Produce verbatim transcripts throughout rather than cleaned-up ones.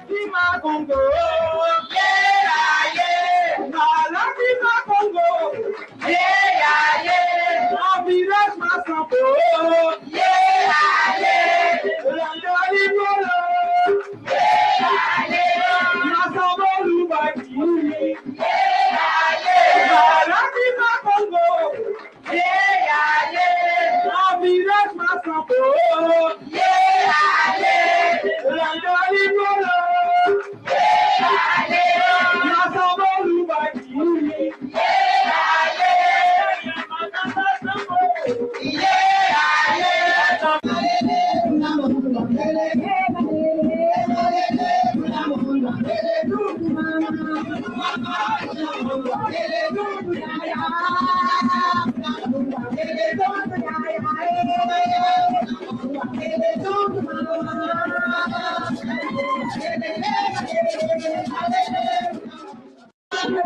Kima Kongo, yeah, yeah. Maladi ma Kongo, yeah, yeah. Ambulance ma Sambo, yeah, yeah. Landa Lingolo, yeah, yeah. Ma Sambo Lubaki, yeah, yeah. Maladi ma Kongo, yeah, yeah. Ambulance ma Sambo, yeah, yeah. Landa Lingolo, yeah, yeah. Ma Sambo Lubaki, yeah, yeah.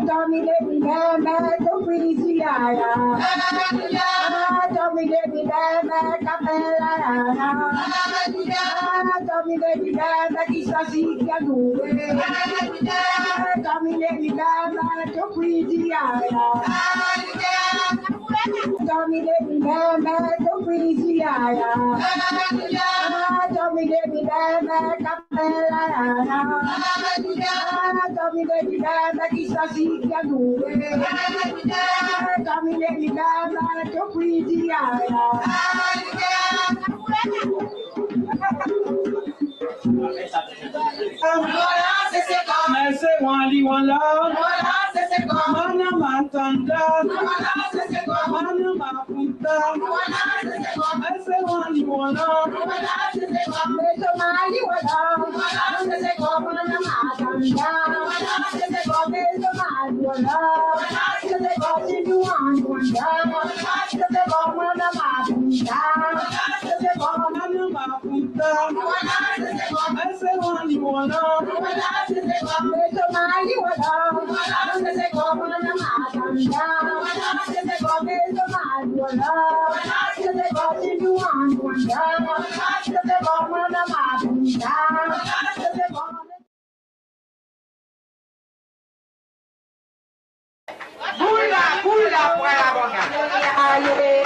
Tommy, let me down, man, don't please, yeah, yeah. Ah, Tommy, let me down, man, Capella, yeah, yeah. Ah, Tommy, let me down, man, Kisasi, Kiagu, eh. Ah, Tommy, let me down, man, don't please, yeah, yeah. Tommy, let me down, man, don't please, yeah, yeah. Ah, Tommy, let me down, man, Capella, yeah, yeah. Ah, Tommy, let me down, man, Kisasi, Kiagu, eh. Ah, Tommy, let me down, man, don't please, yeah, yeah. Mese wali wala. Mana matanda. Mana maputa. Mese wali wala. Mese wali wala. Mana matanda. Mese wali wala. Mana maputa. Mana maputa. Mese wali wala. Bula, bula, bula, bula. Aye.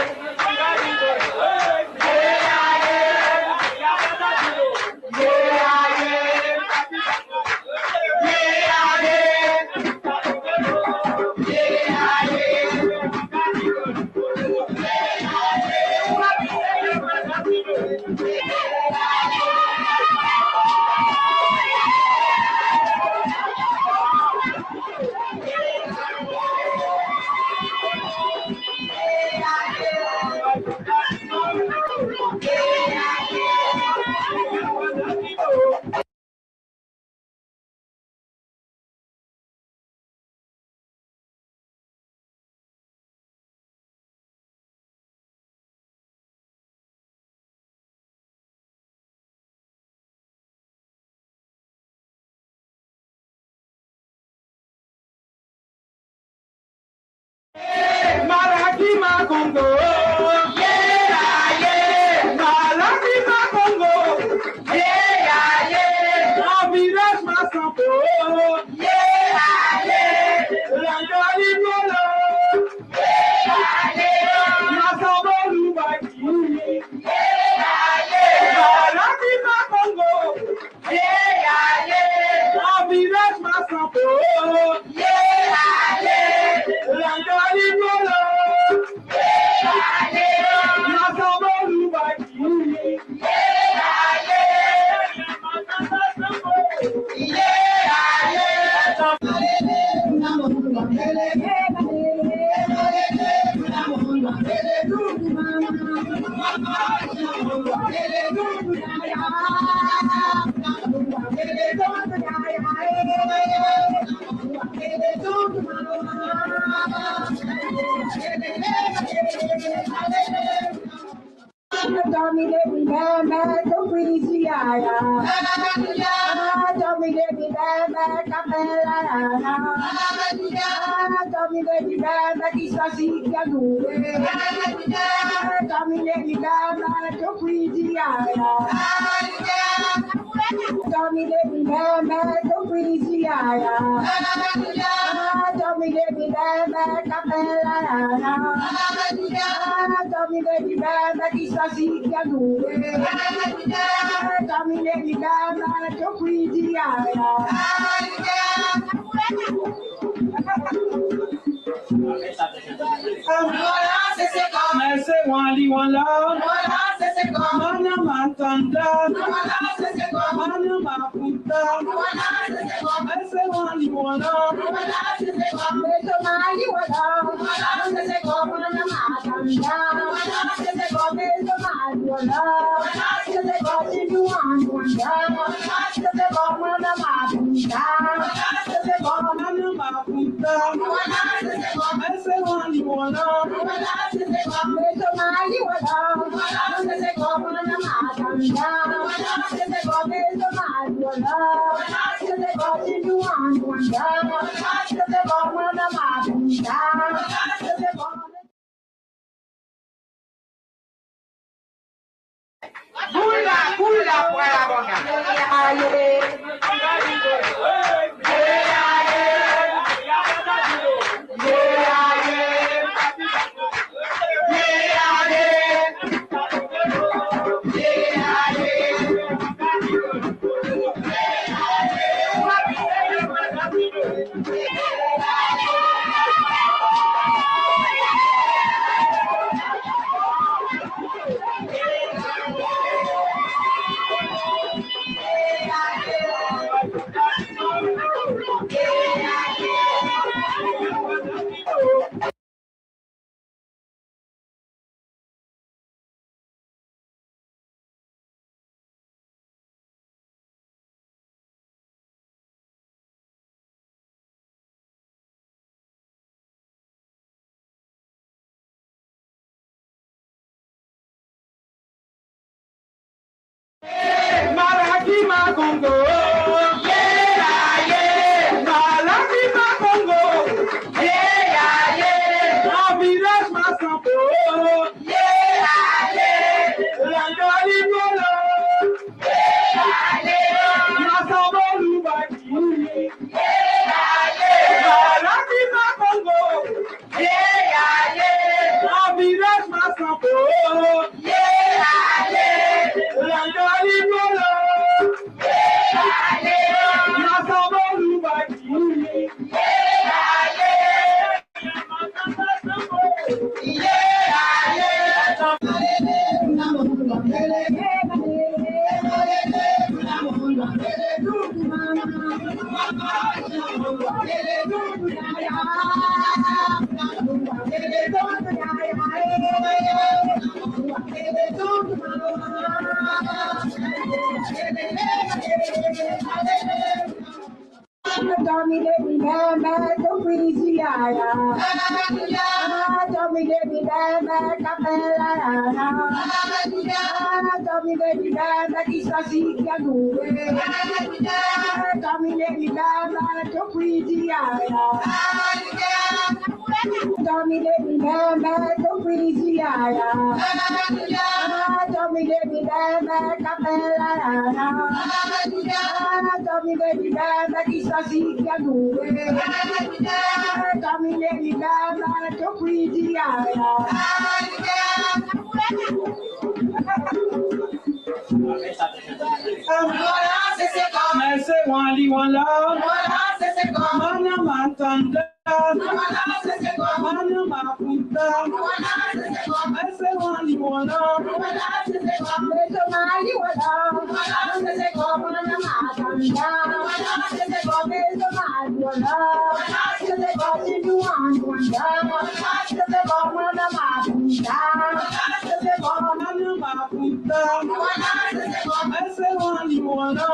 Maladi ma Kongo, yeah, yeah. Maladi ma Kongo, yeah, yeah. Ambulance ma Sambo, yeah, yeah. Landa Lingolo, yeah, yeah. Ma Sambo Lubaki, yeah, yeah. Maladi ma Kongo, ambulance ma Sambo, landa Lingolo, ma Sambo Lubaki. Tommy, let me down, man, don't please, yeah, yeah. Ah, Tommy, let me down, man, Capella, yeah, yeah. Ah, Tommy, let me down, man, Kisasi, Kiagu, eh. Ah, Tommy, let me down, man, don't please, yeah, yeah. Tommy, let me Mese wali wala. Mana makanda. Mana makuta. Mese wali wala. Mana makuta. Mese wali wala. Bula, bula, bula, bula. Malaki ma Kongo. Yeah, yeah. Malaki ma Kongo. Yeah, yeah. Grand village Masango. Yeah, yeah. Landa Lingolo. Yeah, yeah. Masango Lubaki. Yeah, yeah. Malaki ma Kongo. Yeah, yeah, yeah. Grand village Masango. Yeah, yeah, yeah. Landa Lingolo. Yeah, yeah, yeah. Masango Lubaki. Yeah, yeah, yeah. Mese wali wala. Mana makanda. Mana makuta. Mese wali wala. Mana makuta. Mese wali wala.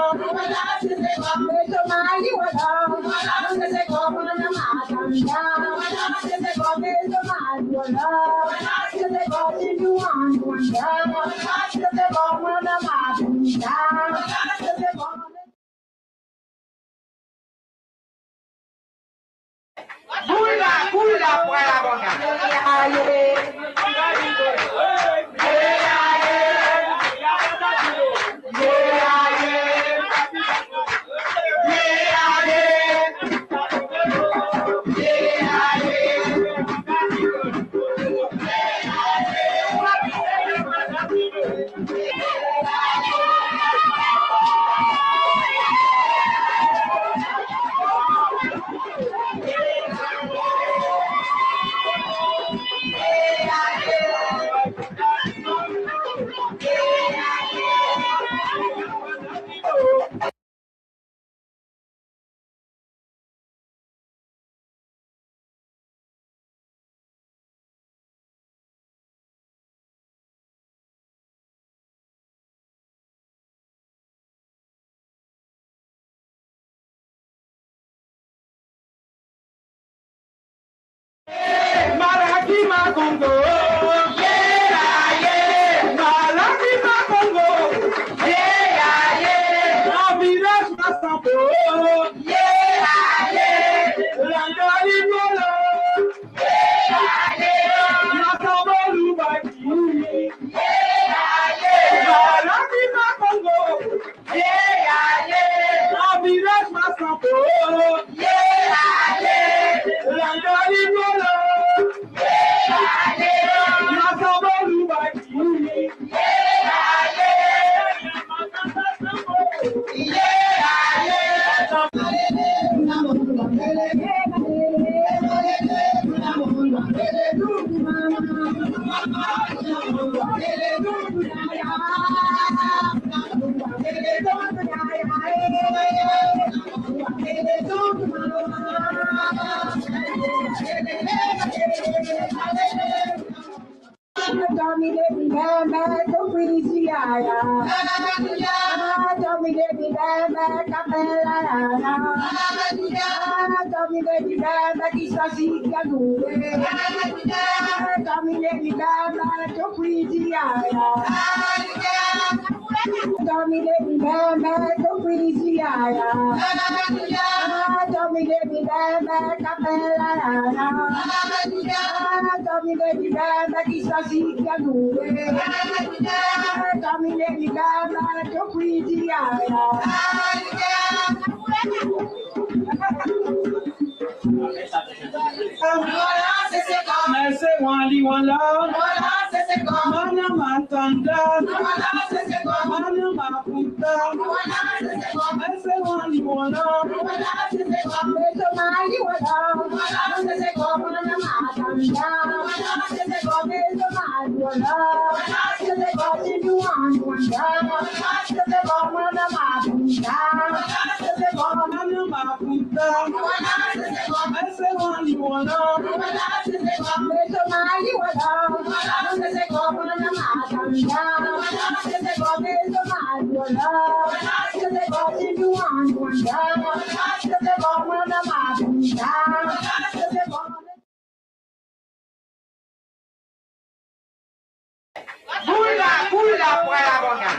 Bula, bula, bula, bula. Kongo, yeah, yeah. Maladi ma Kongo, yeah, yeah. Ambulance ma Sambo, yeah, yeah. Landa Lingolo, yeah, yeah. Ma Sambo Lubaki, yeah, yeah. Maladi ma Kongo, yeah, yeah. Ambulance ma Sambo, yeah, yeah. Landa Lingolo, yeah, yeah. Ma Sambo Lubaki, yeah, yeah. Tommy Lady Bamba, don't pretty Tiara. Tommy Lady Bamba, Capella. Tommy Lady Bamba, Kisasi Yagure. Tommy Lady Bamba, don't pretty Tiara. Tommy Lady Bamba, don't pretty Tiara. Tommy Lady Bamba, Capella. Tommy Lady Bamba, Kisasi Yagure. Tommy Lady Bamba, don't pretty Tiara. Mese wali wala. Mana matanda. Mana maputa. Mese wali wala. Mese wali wala. Mana matanda. Mese wali wala. Mana maputa. Bula, bula, bula, bula.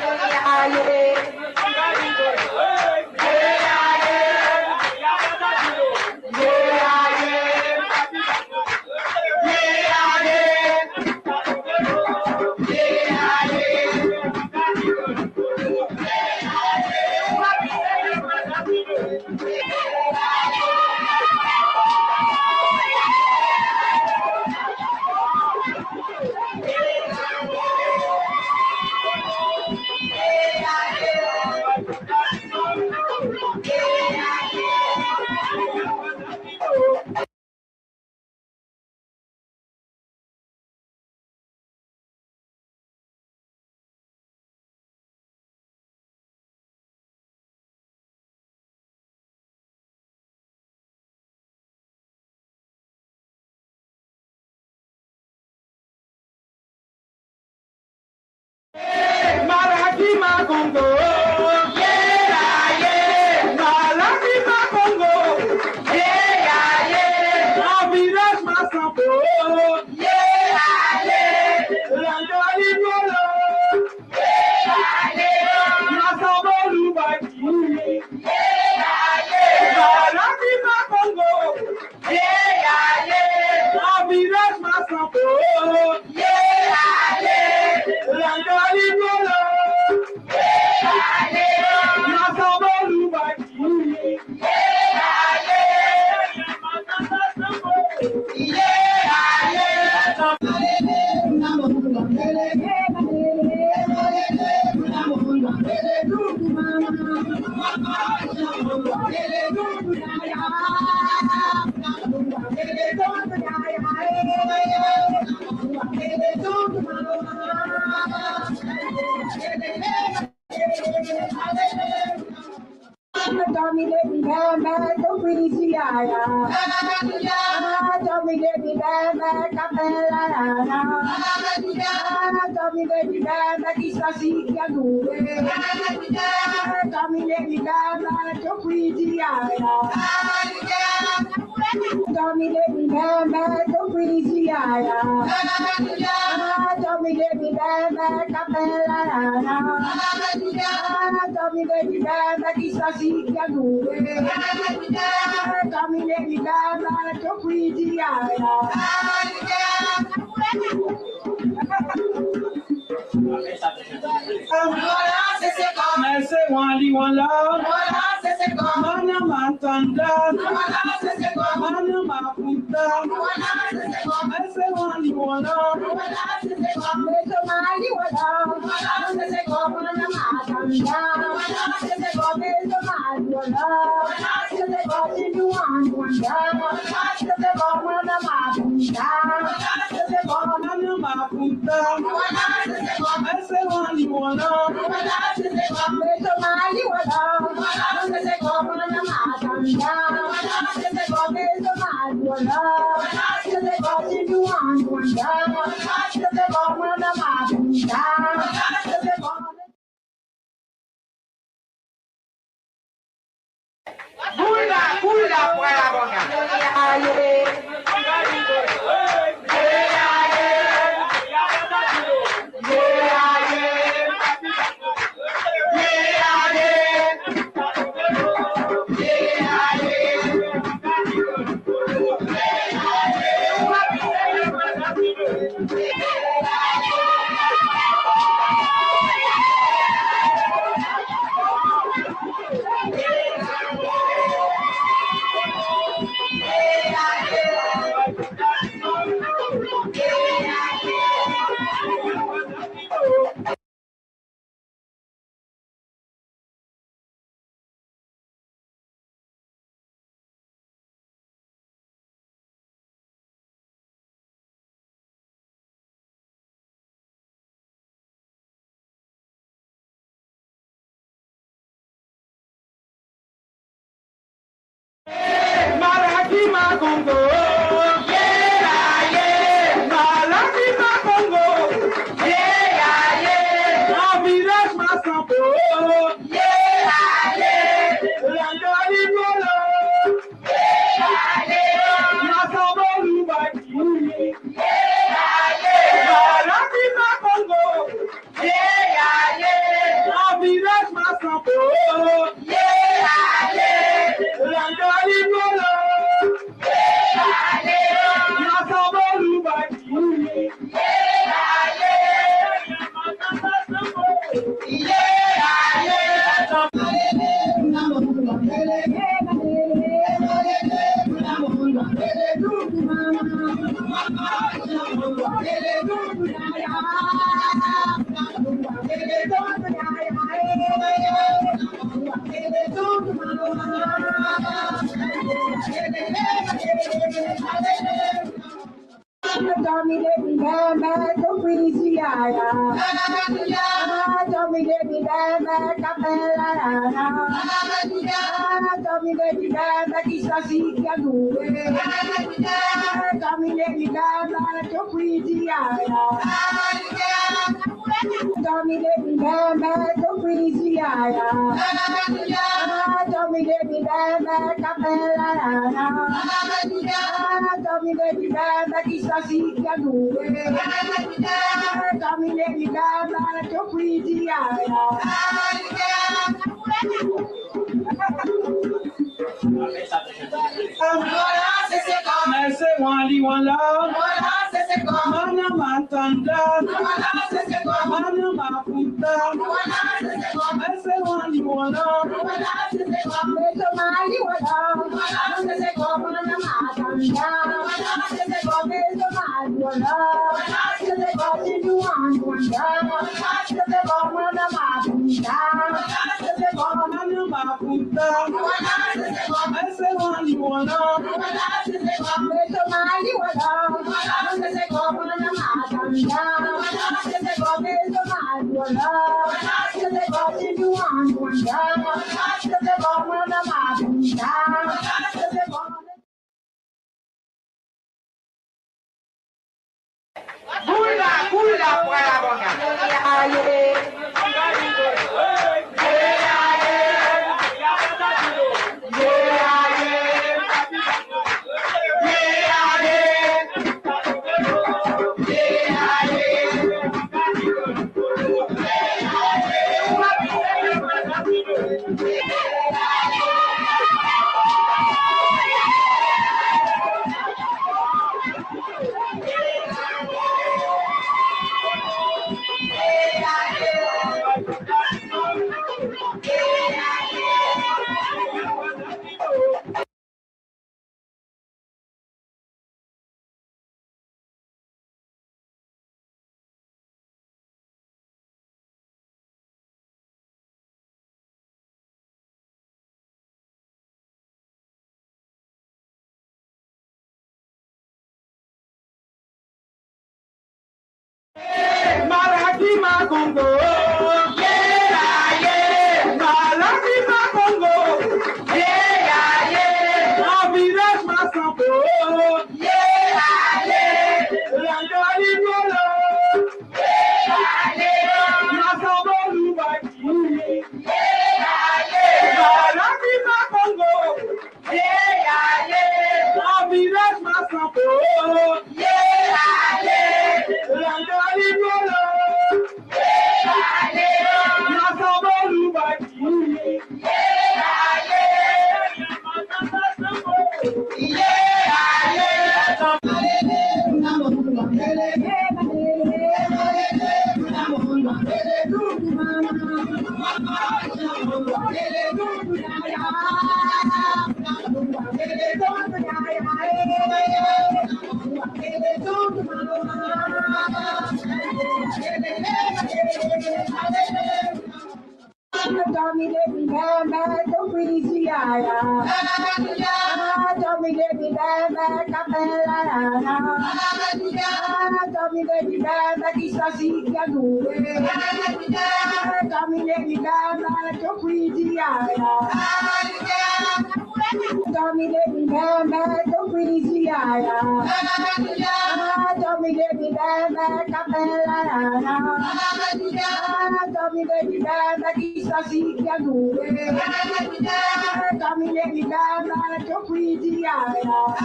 Maladi ma Kongo, yeah, yeah. Maladi ma Kongo, yeah, yeah. Ambulance ma Sambo, yeah, yeah. Landa Lingolo, yeah, yeah. Ma Sambo Lubaki, yeah, yeah. Maladi ma Kongo, yeah, yeah. Ambulance ma Sambo, yeah, yeah. Landa Lingolo, yeah, yeah. Ma Sambo Lubaki, yeah, yeah. Tommy Lady Bamba, don't pretty Tiara. Tommy Lady Bamba, Capella. Tommy Lady Bamba, Kisasi Yagure. Tommy Lady Bamba, don't pretty Tiara. Mese wali wala. Mana matanda. Mana maputa. Mese wali wala. Mana maputa. Mese wali wala. Bula, bula, bula, bula. Malaki Makongo. Yeah, yeah. Malaki Makongo. Yeah, yeah. Na village Masambo. Yeah, yeah. Landa Limolo. Yeah, yeah. Masambo Lubaki. Yeah, yeah. Malaki Makongo. Yeah, yeah, yeah. Na village Masambo. Yeah, yeah, yeah. Landa Limolo. Yeah, yeah, yeah. Masambo Lubaki. Yeah, yeah, yeah. Mese wali wala. Mana matanda. Mana maputa. Mese wali wala. Mana maputa. Mese wali wala. Bula, bula, bula, bula. Maladi ma Kongo. Yeah, yeah. Maladi ma Kongo. Yeah, yeah. Envirage ma Sambo. Yeah, yeah. Landa Lingolo. Yeah, yeah. Masambo Lubaki. Yeah, yeah. Maladi ma Kongo. Envirage ma Sambo. Tommy, let me down, man, don't please, yeah, yeah. Tommy, let me down, man, Tommy, let me down, man, Kisasi, Kianu. Tommy, let me down, man, don't please, yeah, yeah. Tommy, let me down, man, don't please, yeah, yeah. Tommy, let me down, man, Tommy, let me down, man, Kisasi, Kianu. Tommy, let me down, man, don't please, yeah, yeah.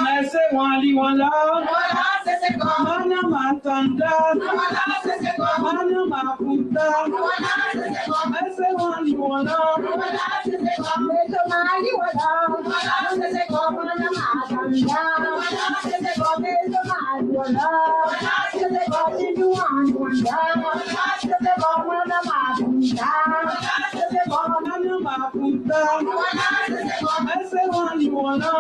Mese wali wala. Mana matanda. Mana maputa. Mese wali wala. Mese wali wala. Mana matanda. Mese wali wala.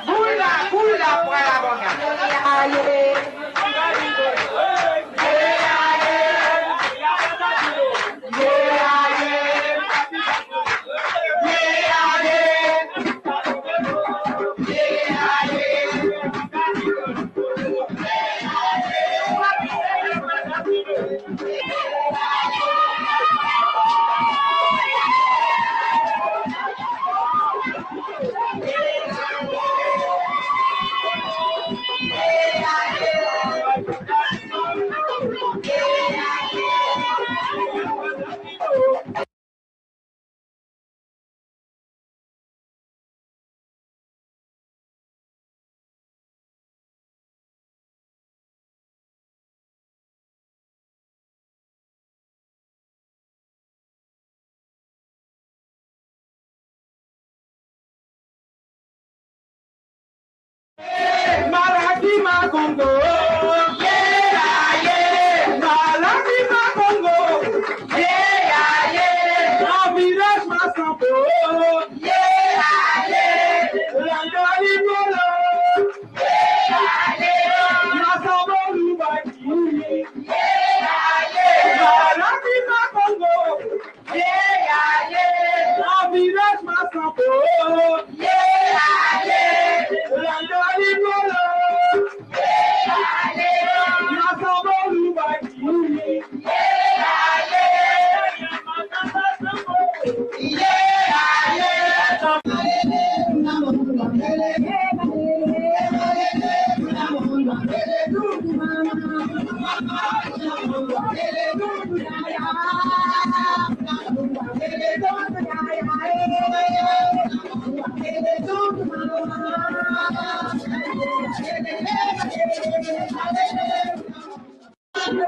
Kula, kula, bwala bonga. Maladi ma Kongo. Maladi ma Kongo. Envirage ma Sambo. Landa Lingolo. Masambo Lubaki. Maladi ma Kongo. Envirage ma Sambo. Landa Lingolo.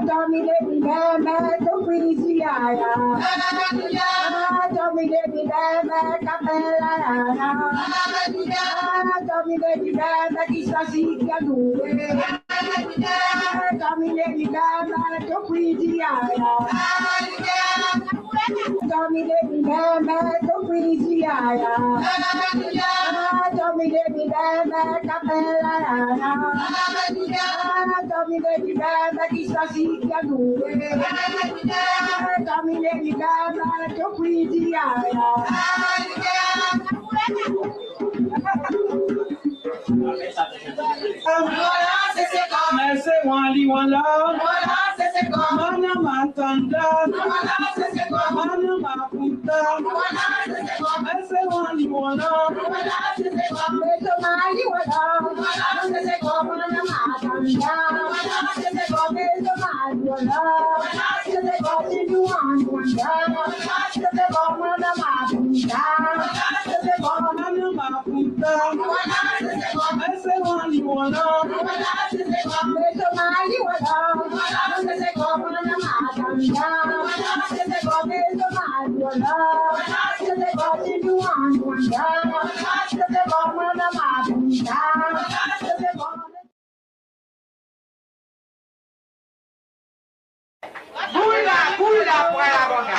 Tommy de Bibembe, Tukwidi Yaya. Ah, Tommy de Bibembe, Kapela Yaya. Ah, Tommy de Bibembe, Kisasi Kiadue. Ah, Tommy de Bibembe, Tukwidi Yaya. Tommy de Bibembe, Tukwidi Yaya. Ah, Tommy de Bibembe, Kapela Yaya. Ah, Tommy de Bibembe, Kisasi Kiadue. Ah, Tommy de Bibembe, Tukwidi Yaya. Mese wali wala. Mana matanda. Mana maputa. Mese wali wala. Mese wali wala. Mana matanda. Mese wali wala. Mana maputa. Kula, kula, kwa la bonga.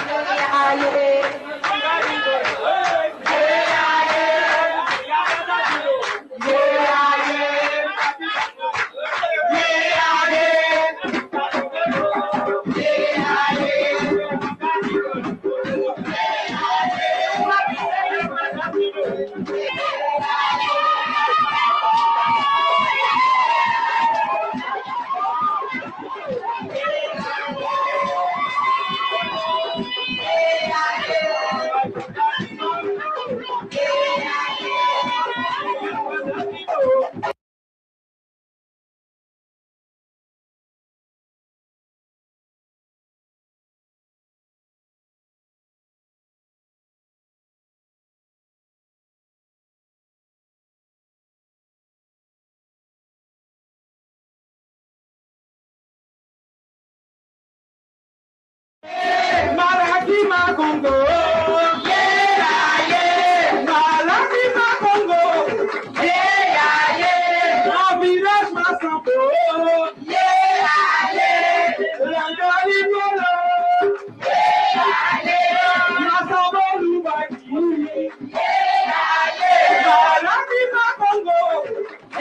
Malaki ma Kongo. Yela, ye. Malaki ma Kongo. Yela, ye. Grand village Masango. Yela, ye. Landa Lingolo. Yela, ye. Masango Lubaki. Yela, ye. Malaki ma Kongo.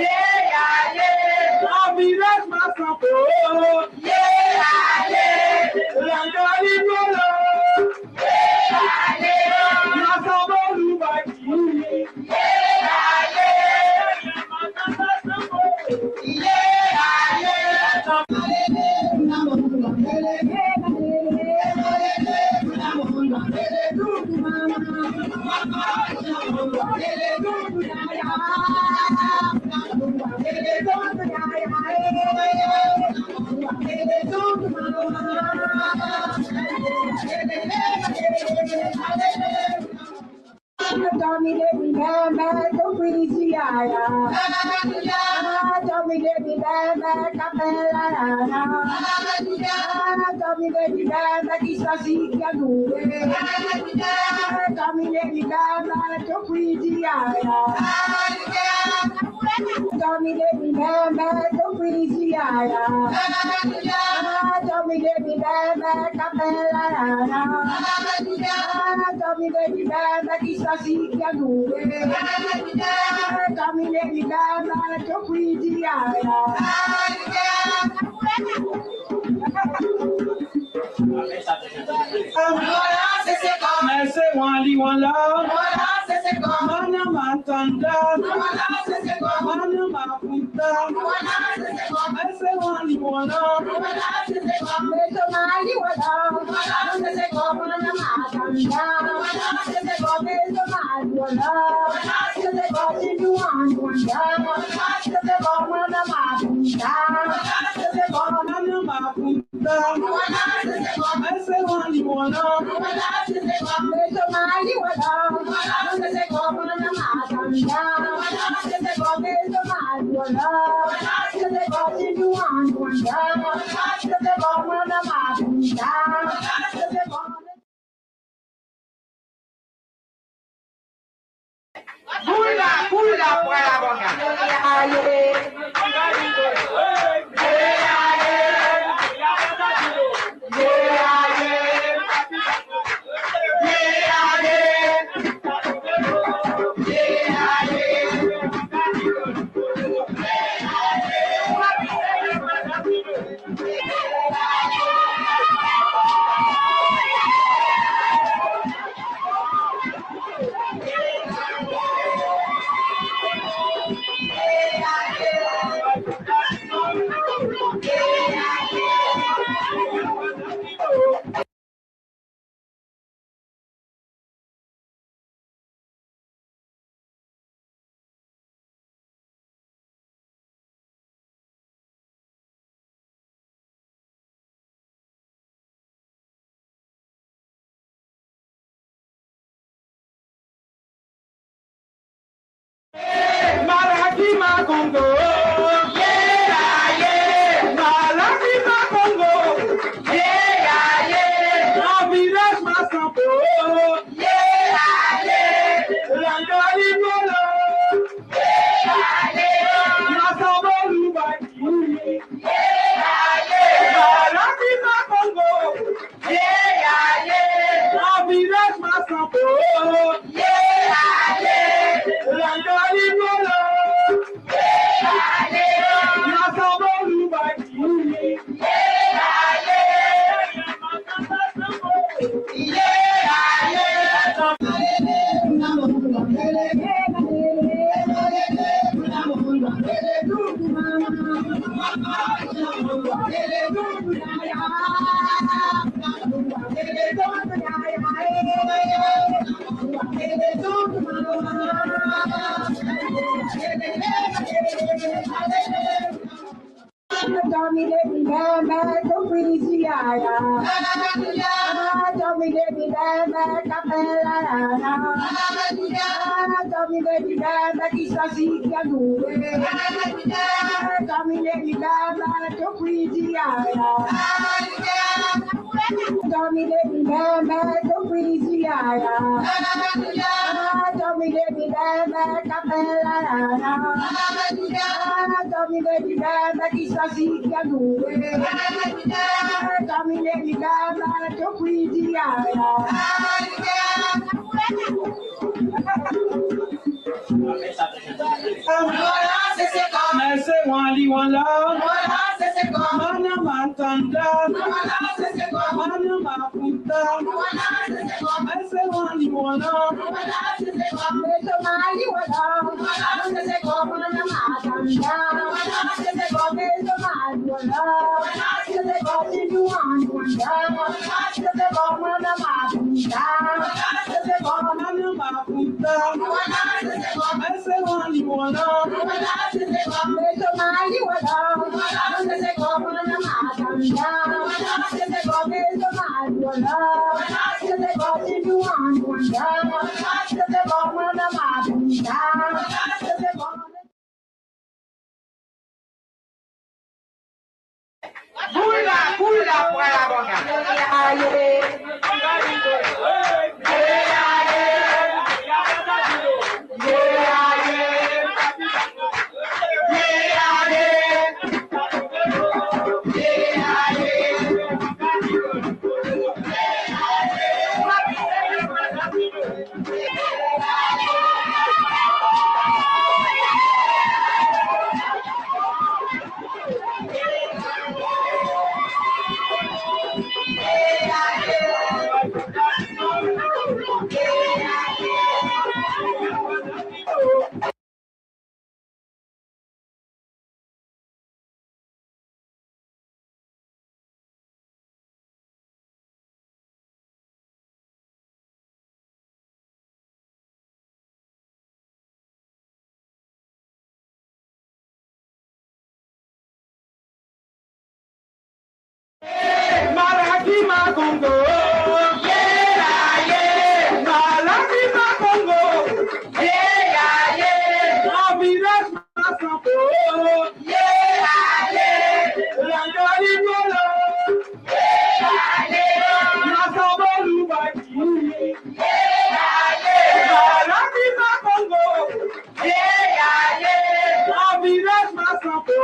Yela, ye. Grand village Masango. Yela, ye. Landa Lingolo. Yela, ye. Masango Lubaki. Yela, ye. Yela, ye. Tommy de Bibembe, Tukwidi Yaya. Ah, Tommy de Bibembe, Kapela Yaya. Ah, Tommy de Bibembe, Kisasi Kiadue. Ah, Tommy de Bibembe, Tukwidi Yaya. Tommy de Bibembe, Tukwidi Yaya. Ah, Tommy de Bibembe, Kapela Yaya. Ah, Tommy de Bibembe, Kisasi Kiadue. Ah, Tommy de Bibembe, Tukwidi Yaya. Mese wali wala. Mana matanda. Mana maputa. Mese wali wala. Mese wali wala. Kula, kula, bravo. Malaki Makongo, yeah, yeah. Malaki Makongo, yeah, yeah. Grand village Masango, yeah, yeah. Landa Lingolo, yeah, yeah. Masango Lubaki, yeah, yeah. Malaki Makongo, yeah, yeah. Grand village Masango, yeah, yeah. Landa Lingolo, yeah, yeah. Masango Lubaki, yeah, yeah. Tommy, let me down, man, don't freeze, yeah, yeah. Ah, Tommy, let me down, man, capella, la, la. Ah, Tommy, let me down, man, it's a sick, yeah, do it. Ah, Tommy, let me down, man, don't freeze, yeah, yeah. Tommy, let me down, man, don't freeze, yeah, yeah. Ah, Tommy, let me down, man, capella, la, la. Ah, Tommy, let me down, man, it's a sick, yeah, do it. Ah, Tommy, let me down, man, don't freeze, yeah, yeah. Mese wali wala. Mana Matanda. Mana Maputa. Mese wali wala. Mese wali wala. Mana Matanda. Mese wali wala. Kula, kula, bravo. Kongo, yeah, yeah. Maladi ma Kongo, yeah, yeah. Grand village Masanto, yeah, yeah. Landa Lingolo, yeah, yeah. Masambo Lubaki, yeah, yeah. Maladi ma Kongo, yeah, yeah. Grand village Masanto,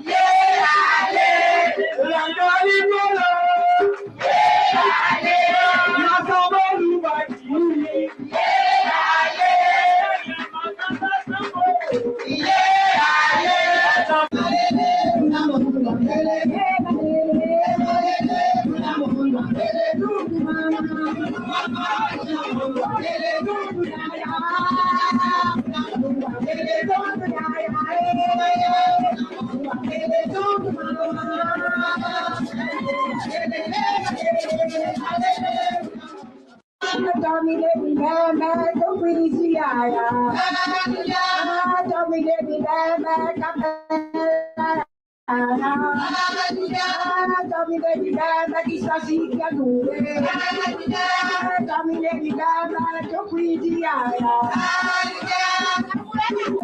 yeah, yeah. Landa Lingolo, yeah, yeah. Masambo Lubaki, yeah, yeah. Tommy, let me down, man. Don't please, yeah, yeah. Tommy, let me down, man. Come back. Tommy, let me down, man. This was it, yeah, do it. Tommy, let me down, man. Don't please, yeah, yeah.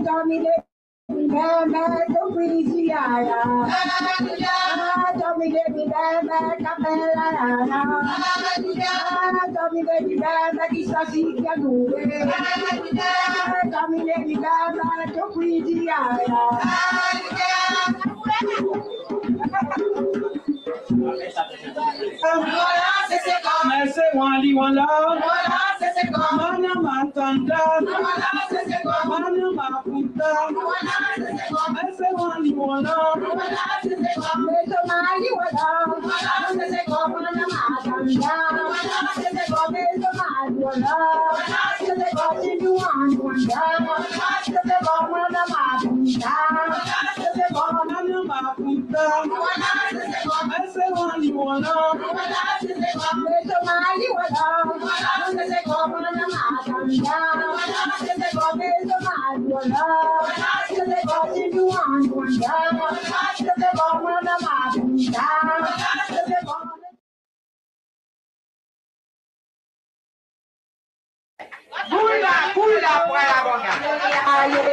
Tommy, let Bembe, tukwiziyaya. Tommy, baby, bembe, kapela yana. Tommy, baby, bembe, kisasi kia nube. Tommy, baby, bembe, tukwiziyaya. Mese wali wala. Mana matanda. Mana maputa. Mese wali wala. Mese wali wala. Mana matanda. Mese wali wala. Mese wali wala. Mana maputa. Mese wali wala. Kula, kula, kwa la bonga. Aye.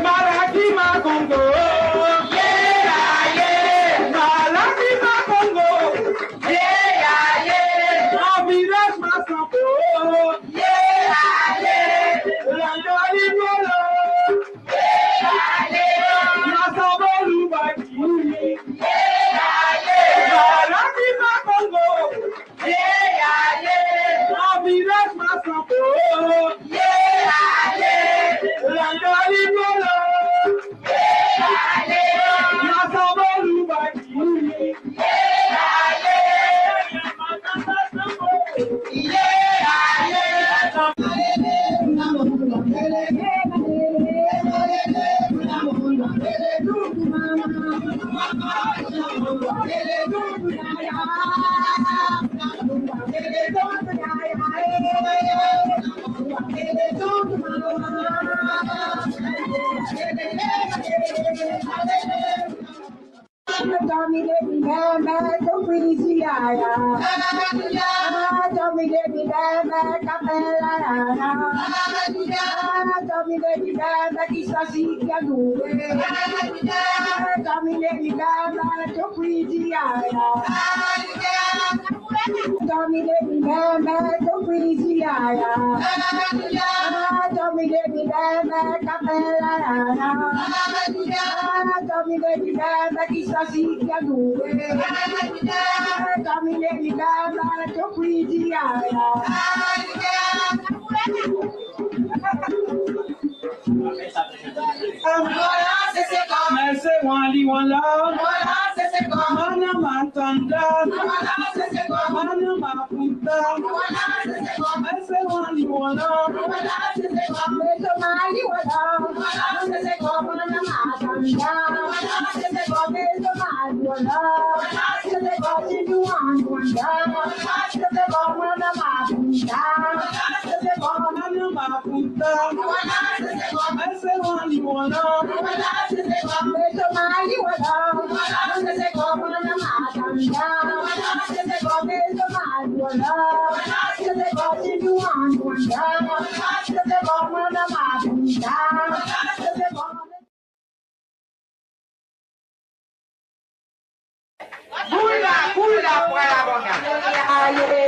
Maladi ma Kongo. Yeah, yeah. Maladi ma Kongo. Yeah, yeah. Grand village Masanto. Yeah, yeah. Landa Lingolo. Yeah, yeah. Masambo Lubaki. Yeah, yeah. Maladi ma Kongo. Yeah, yeah, yeah. Grand village Masanto. Yeah, yeah. Landa Lingolo. Yeah, yeah. Masambo Lubaki. Yeah, yeah. Yeah, yeah. Tommy, baby, bembe, tukwiziyaya. Tommy, baby, bembe, kapela yana. Tommy, baby, bembe, kisasi kia nube. Tommy, baby, bembe, tukwiziyaya. Tommy Lady Bamba, Tukwiziyaya. Ah, Tommy Lady Bamba, Kapela Yaya. Ah, Tommy Lady Bamba, Kisasi Kianuwe. Ah, Tommy Lady Bamba, Tukwiziyaya. Mese wali wala. Mana matanda. Mana maputa. Mese wali wala. Mese wali wala. Mana matanda. Mese wali wala. Bula, bula, bula, bula.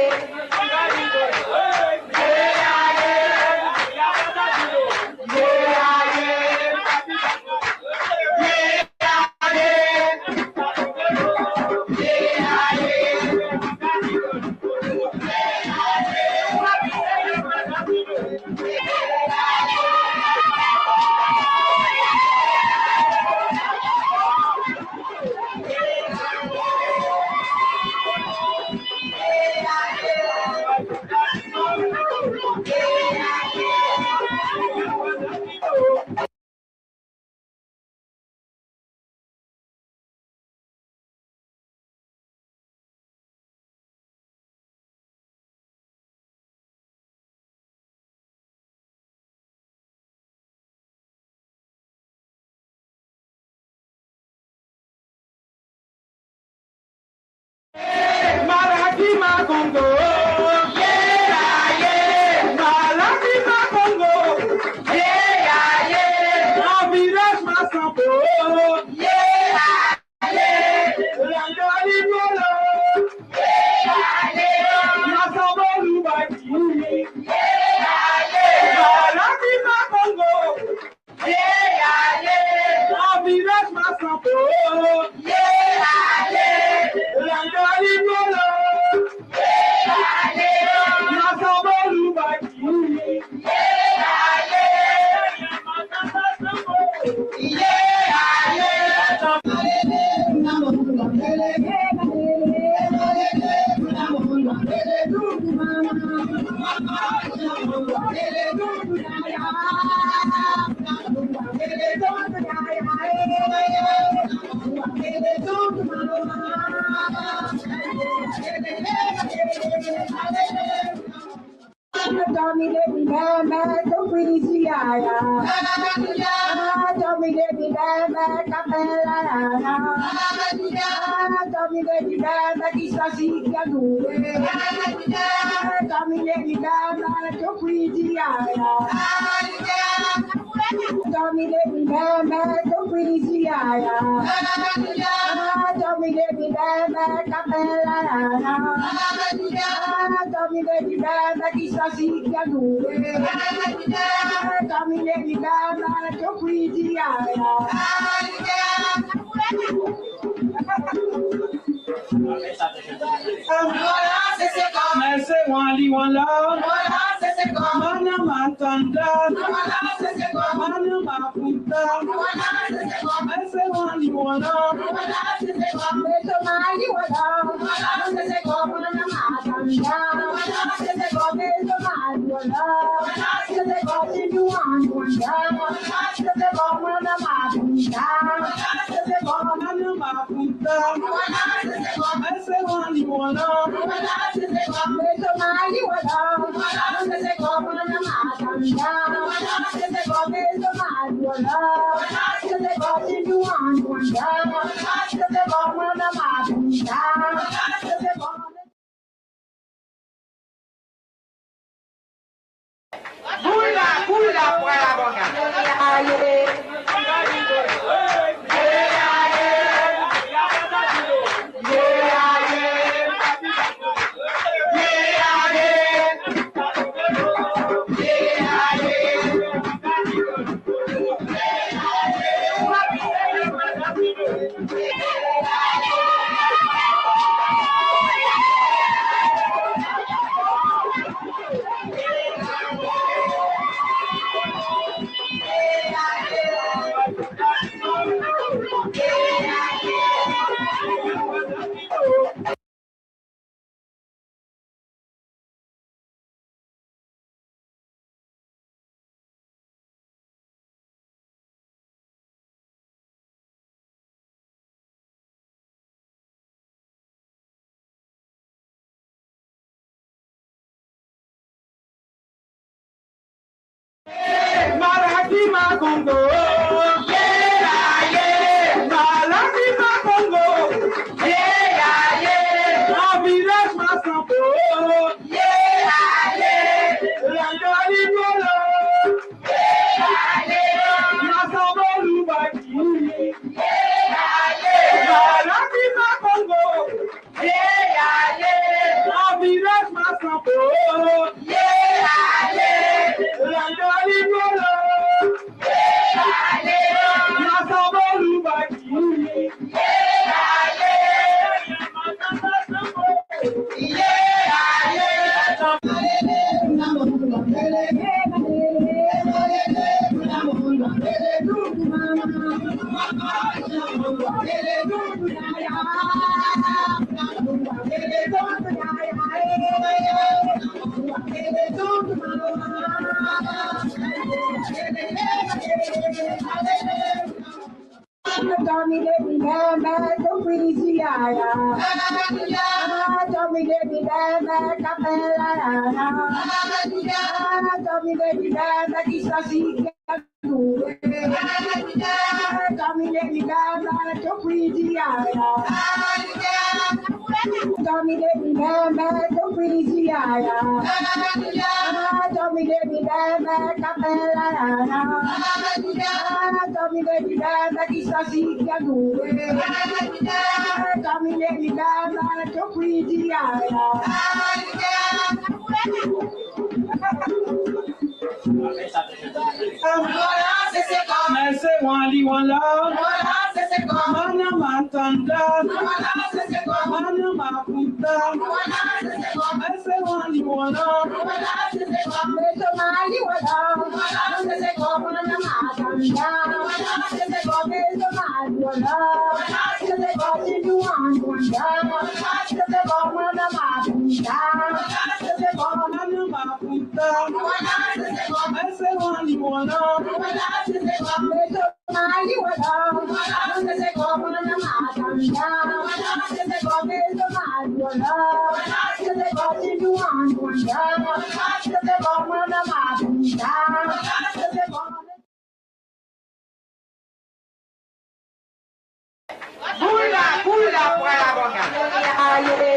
Malaki ma Kongo. Yeah, yeah. Malaki ma Kongo. Yeah, yeah. Entourage Masambo. Yeah, yeah. Landa Lingolo. Yeah, yeah. Masambo Lubaki. Yeah, yeah. Malaki ma Kongo. Entourage Masambo. Landa Lingolo. Masambo Lubaki. Tommy Lady Bamba, Tukwiziyaya. Ah, Tommy Lady Bamba, Kapela Yaya. Ah, Tommy Lady Bamba, Kisasi Kianuwe. Ah, Tommy Lady Bamba, Tukwiziyaya. Tommy Lady Bamba, Tukwiziyaya. Ah, Tommy Lady Bamba, Kapela Yaya. Ah, Tommy Lady Bamba, Kisasi Kianuwe. Ah, Tommy Lady Bamba, Tukwiziyaya. Mese wali wala. Mana matanda. Mana maputa. Mese wali wala. Mese wali wala. Mana maputa. Mese wali wala. Bula, bula, bula, bula. Makongo, yeah, yeah. Maladi Makongo, yeah, yeah. Ambulance Masango, yeah, yeah. Landa Lingolo, yeah, yeah. Masango Lubaki, yeah, yeah. Maladi Makongo, yeah, yeah. Ambulance Masango, yeah, yeah. Landa Lingolo, yeah, yeah. Masango Lubaki, yeah, yeah. Tommy de Bibembe, Tukwidi Ziaya. Tommy de Bibembe, Kapela Yaya. Tommy de Bibembe, Kisasi Kiandu. Tommy de Bibembe, Tukwidi Yaya. Tommy de Bibembe, Tukwidi Ziaya. Tommy de Bibembe, Kapela Yaya. Tommy de Bibembe, Kisasi Kiandu. Tommy de Bibembe, Tukwidi Yaya. Mese wandi wala. Mana Matanda. Mana Maputa. Mese wandi wala. Mese wandi wala. Mana Matanda. Mese wandi wala. Mana Maputa. Mana Maputa. Mese wandi wala. Bula, bula, bula, bula.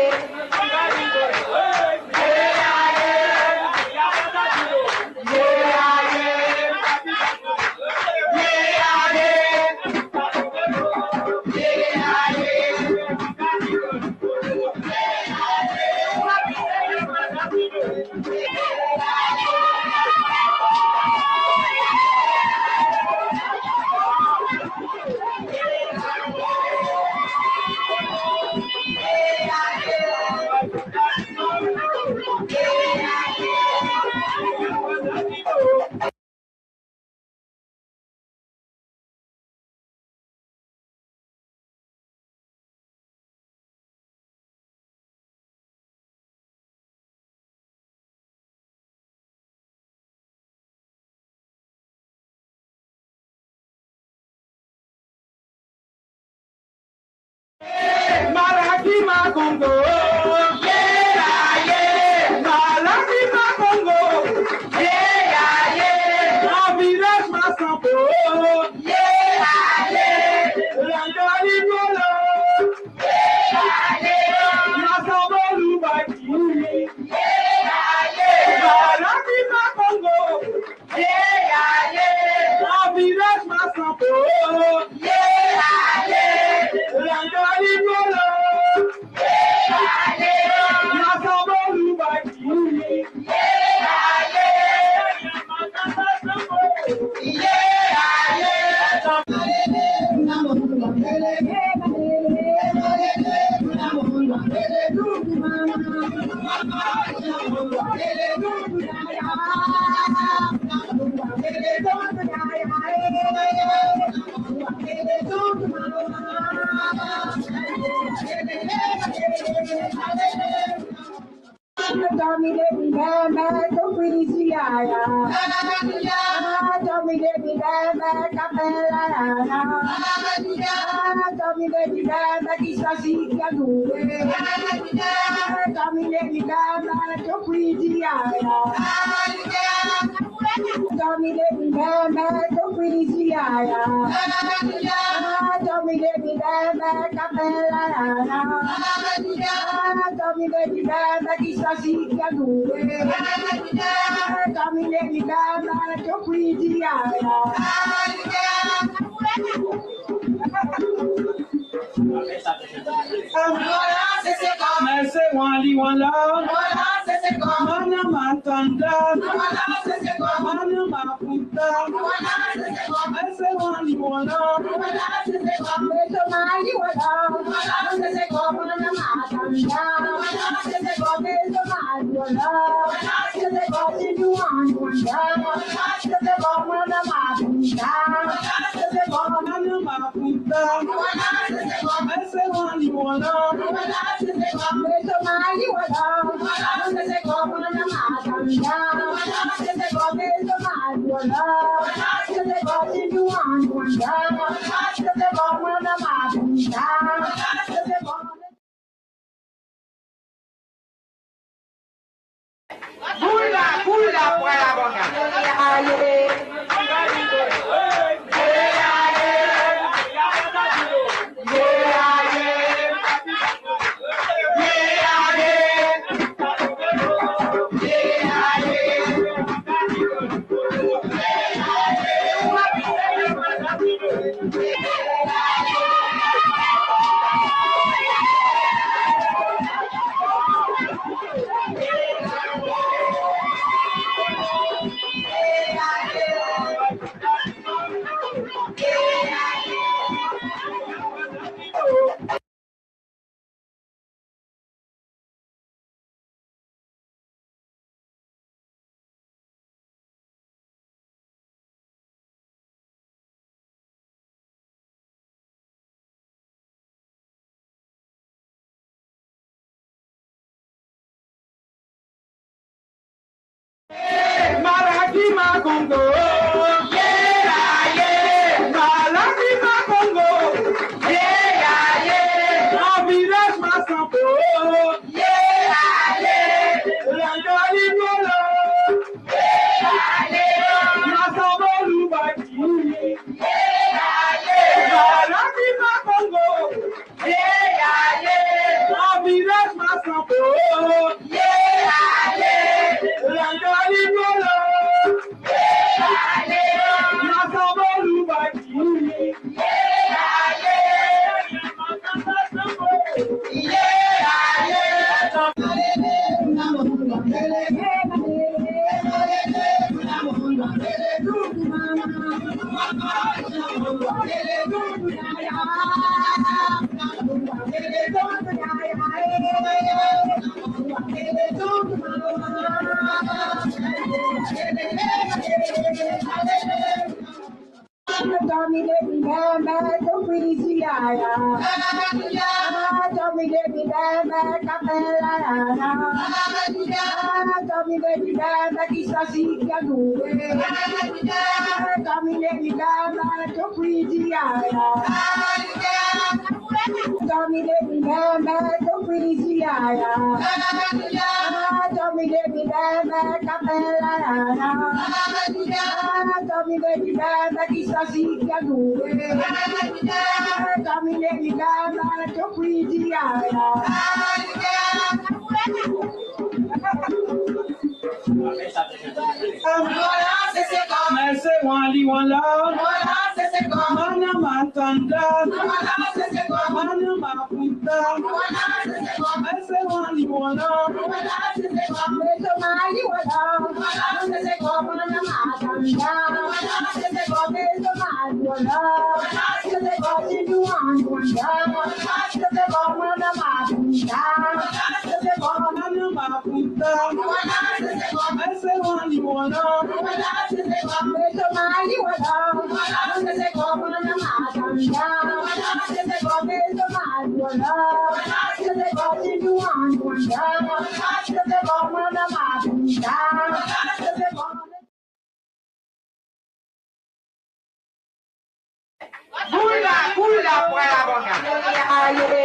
Maladi Makongo, yeah, yeah. Maladi Makongo, yeah, yeah. Ambulance Masango, yeah, yeah. Landa Lingolo, yeah, yeah. Masango Lubaki, yeah, yeah. Maladi Makongo, yeah, yeah. Ambulance Masango, yeah, yeah. Landa Lingolo, yeah, yeah. Masango Lubaki, yeah, yeah. Tommy de Bibembe, Tukwidi Ziaya. Tommy de Bibembe, Kapela Yaya. Tommy de Bibembe, Kisasi Kiandu. Tommy de Bibembe, Tukwidi Yaya. Tommy Baby Bebe, Tukwidi Ziaya. Ah, Tommy Baby Bebe, Kapela Yaya. Ah, Tommy Baby Bebe, Kisasi Kiadure. Ah, Tommy Baby Bebe, Tukwidi Yaya. Mese wali wala. Mana matanda. Mana maputa. Mese wali wala. Mese wali wala. Mana matanda. Mese wali wala. Mana maputa. Bula, bula, bula, bula. Malaki ma Kongo. Yeah, yeah. Malaki ma Kongo. Yeah, yeah. Ambulance Masango. Yeah, yeah. Landa Lingolo. Yeah, yeah. Masango Lubaki. Yeah, yeah. Malaki ma Kongo. Ambulance Masango. Landa Lingolo. Masango Lubaki. Tommy Baby Bebe, Tukwidi Ziaya. Ah, Tommy Baby Bebe, Kapela Yaya. Ah, Tommy Baby Bebe, Kisasi Kiadure. Ah, Tommy Baby Bebe, Tukwidi Yaya. Tommy Baby Bebe, Tukwidi Ziaya. Ah, Tommy Baby Bebe, Kapela Yaya. Ah, Tommy Baby Bebe, Kisasi Kiadure. Ah, Tommy Baby Bebe, Tukwidi Yaya. Mese wali wala. Mana matanda. Mana maputa. Mese wali wala. Mese wali wala. Mana matanda. Mese wali wala. Mana maputa. Mana maputa. Mese wali wala. Bula, bula, bula, bula.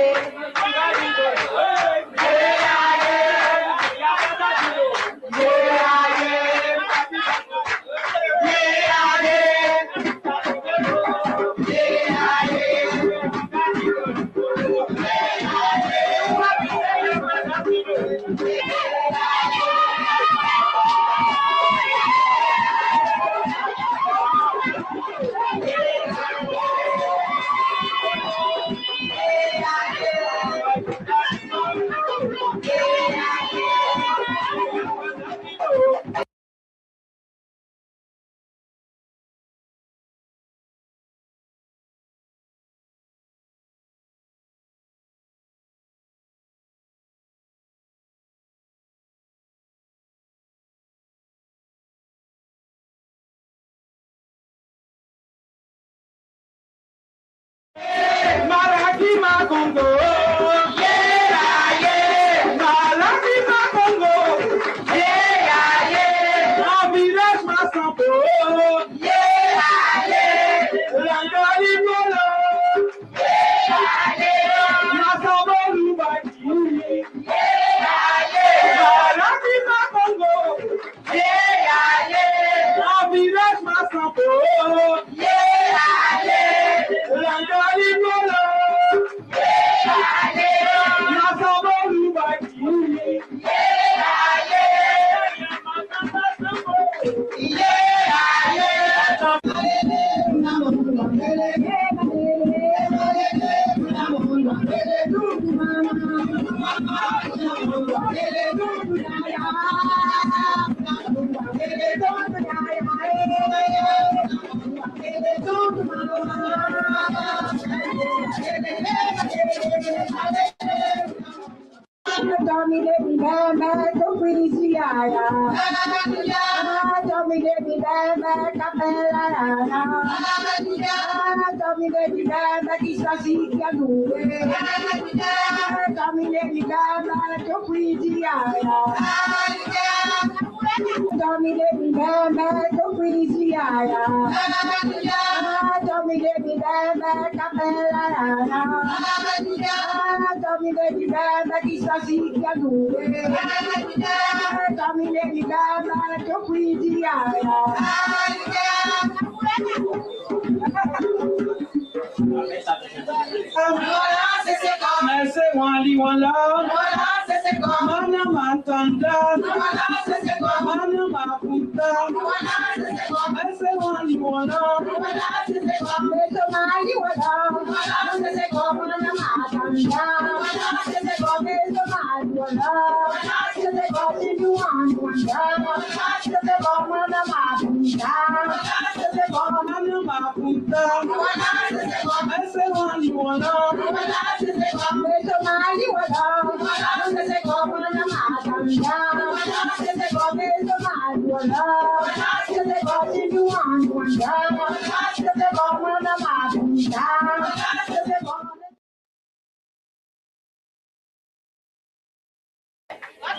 Tommy Lady Bebe, Tukwidi Yaya. Ah, Tommy Lady Bebe, Kapela Yaya. Ah, Tommy Lady Bebe, Kisasi Kianure. Ah, Tommy Lady Bebe, Tukwidi Yaya. Tommy Lady Bebe, Tukwidi Yaya. Ah, Tommy Lady Bebe, Kapela Yaya. Ah, Tommy Lady Bebe, Kisasi Kianure. Ah, Tommy Lady Bebe, Tukwidi Yaya. Mese wali wala. Mana matanda. Mana makuta. Mese wali wala. Mese wali wala. Mana matanda. Mese wali wala. Mana makuta.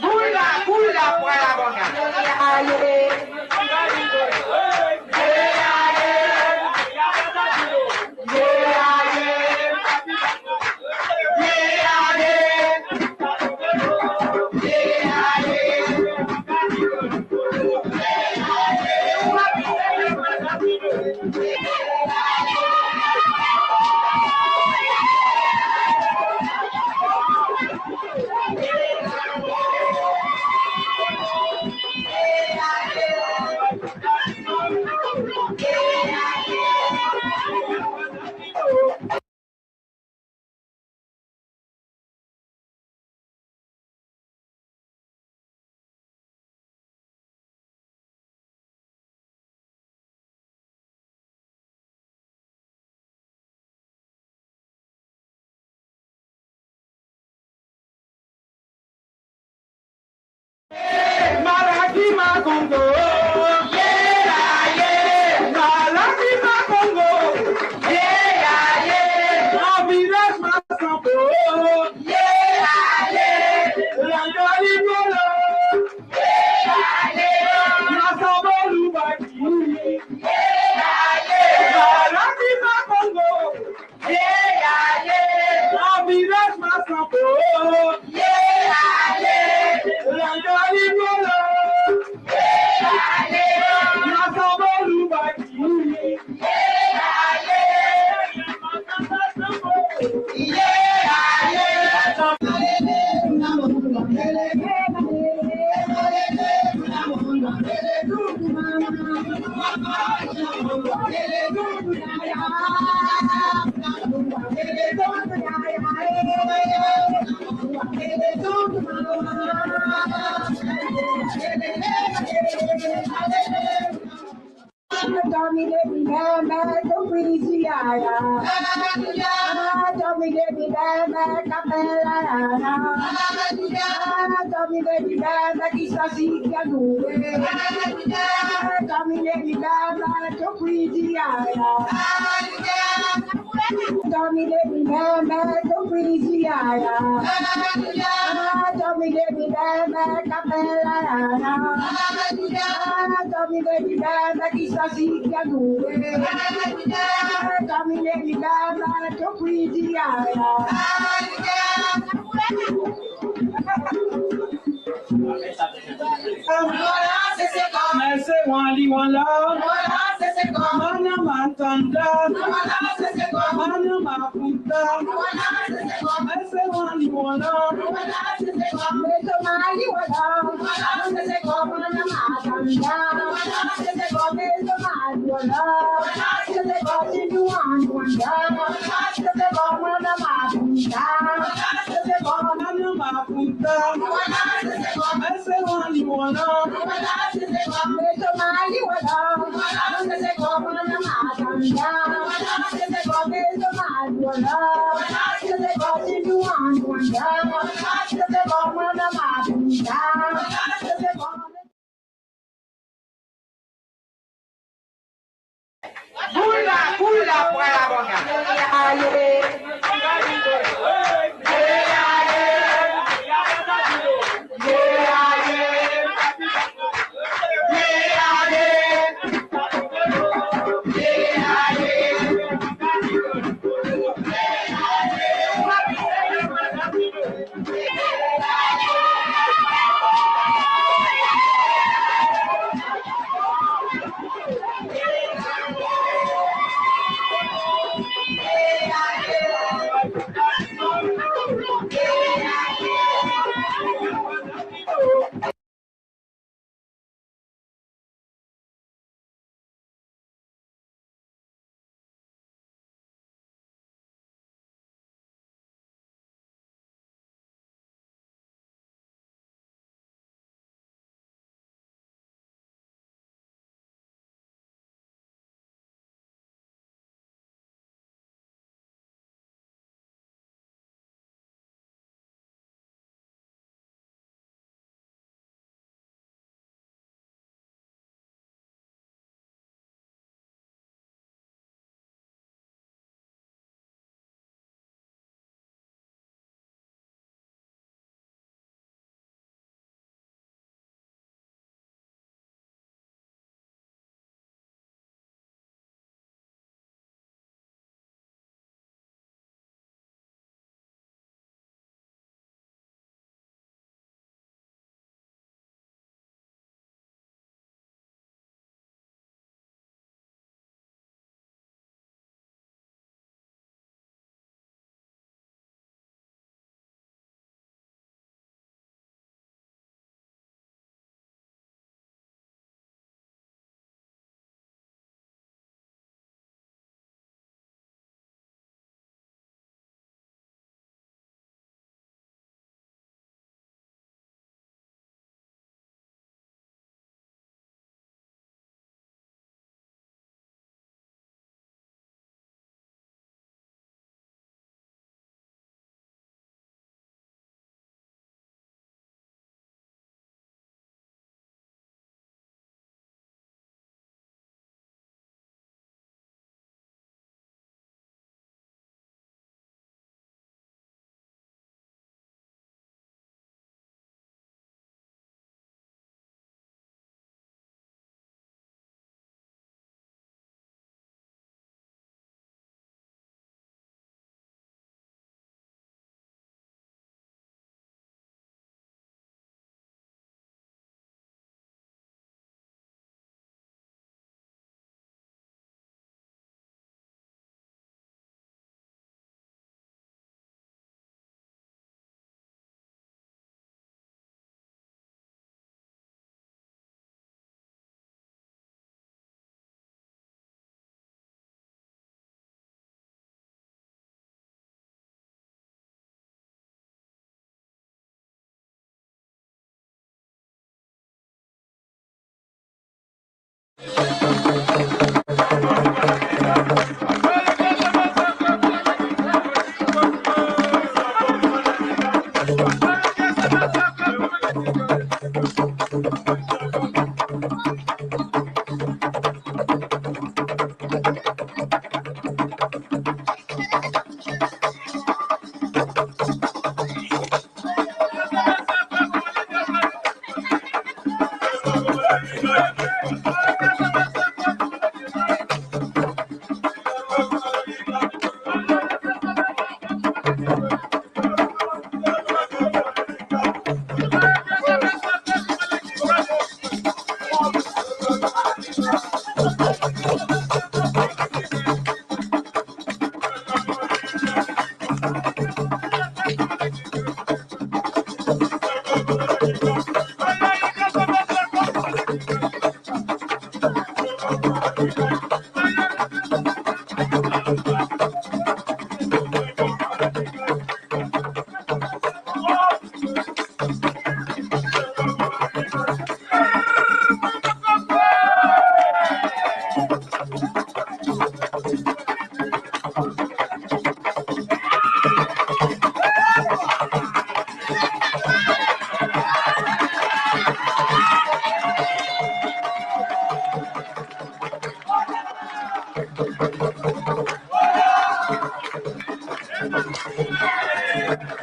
Bula, bula, bula, bula. Malaki Makongo. Yeah, yeah. Malaki Makongo. Yeah, yeah. Ambulance Masambo. Yeah, yeah. Landa Lingolo. Yeah, yeah. Masambo Lubaki. Yeah, yeah. Malaki Makongo. Ambulance Masambo. Landa Lingolo. Masambo Lubaki. Tommy Lady Bebe, Tukwidi Yaya. Ah, Tommy Lady Bebe, Kapela Yaya. Ah, Tommy Lady Bebe, Kisasi Kianure. Tommy Lady Bebe, Tukwidi Yaya. Tommy Lady Bebe, Tukwidi Yaya. Tommy Lady Bebe, Kapela Yaya. Tommy Lady Bebe, Kisasi Kianure. Tommy Lady Bebe, Tukwidi Yaya. Mese wali wala. Mana matanda. Mana makuta. Mese wali wala. Mese wali wala. Mana makuta. Mese wali wala.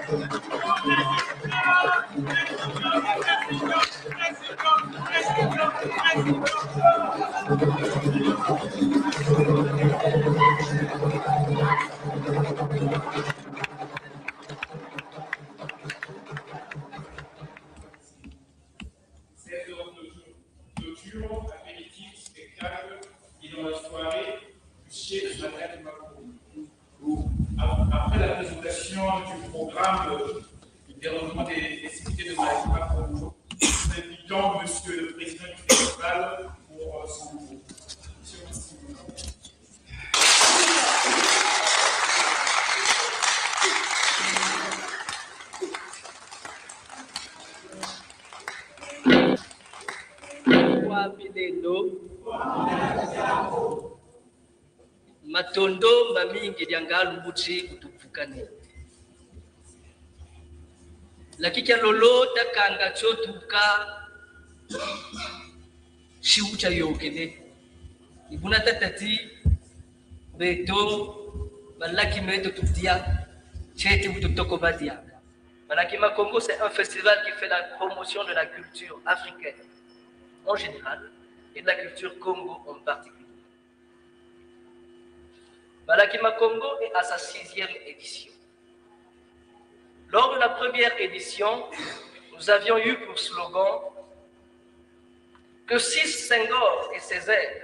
Cette clôture, apéritif, spectacle et dans la soirée, du chef de Madame Macron. Bon, ap-, après la présentation du programme, euh, du déroulement des festivités de Madame Macron, nous invitons Monsieur le Président du Festival pour, euh, son mot. Monsieur Massimo. Wapi lelo? Matondo mamingi, diangalu mbuti kutuvukani. Laki kia lolo takanga tio tuka, siwu kia yokele. Ibuna tatati beto, balaki meto tudia, tieti bu tutoko badia. Balaki Makongo, c'est un festival qui fait la promotion de la culture africaine en général et de la culture Kongo en particulier. Balaki Makongo est à sa sixième édition. Lors de la première édition, nous avions eu pour slogan que si Senghor et ses aînés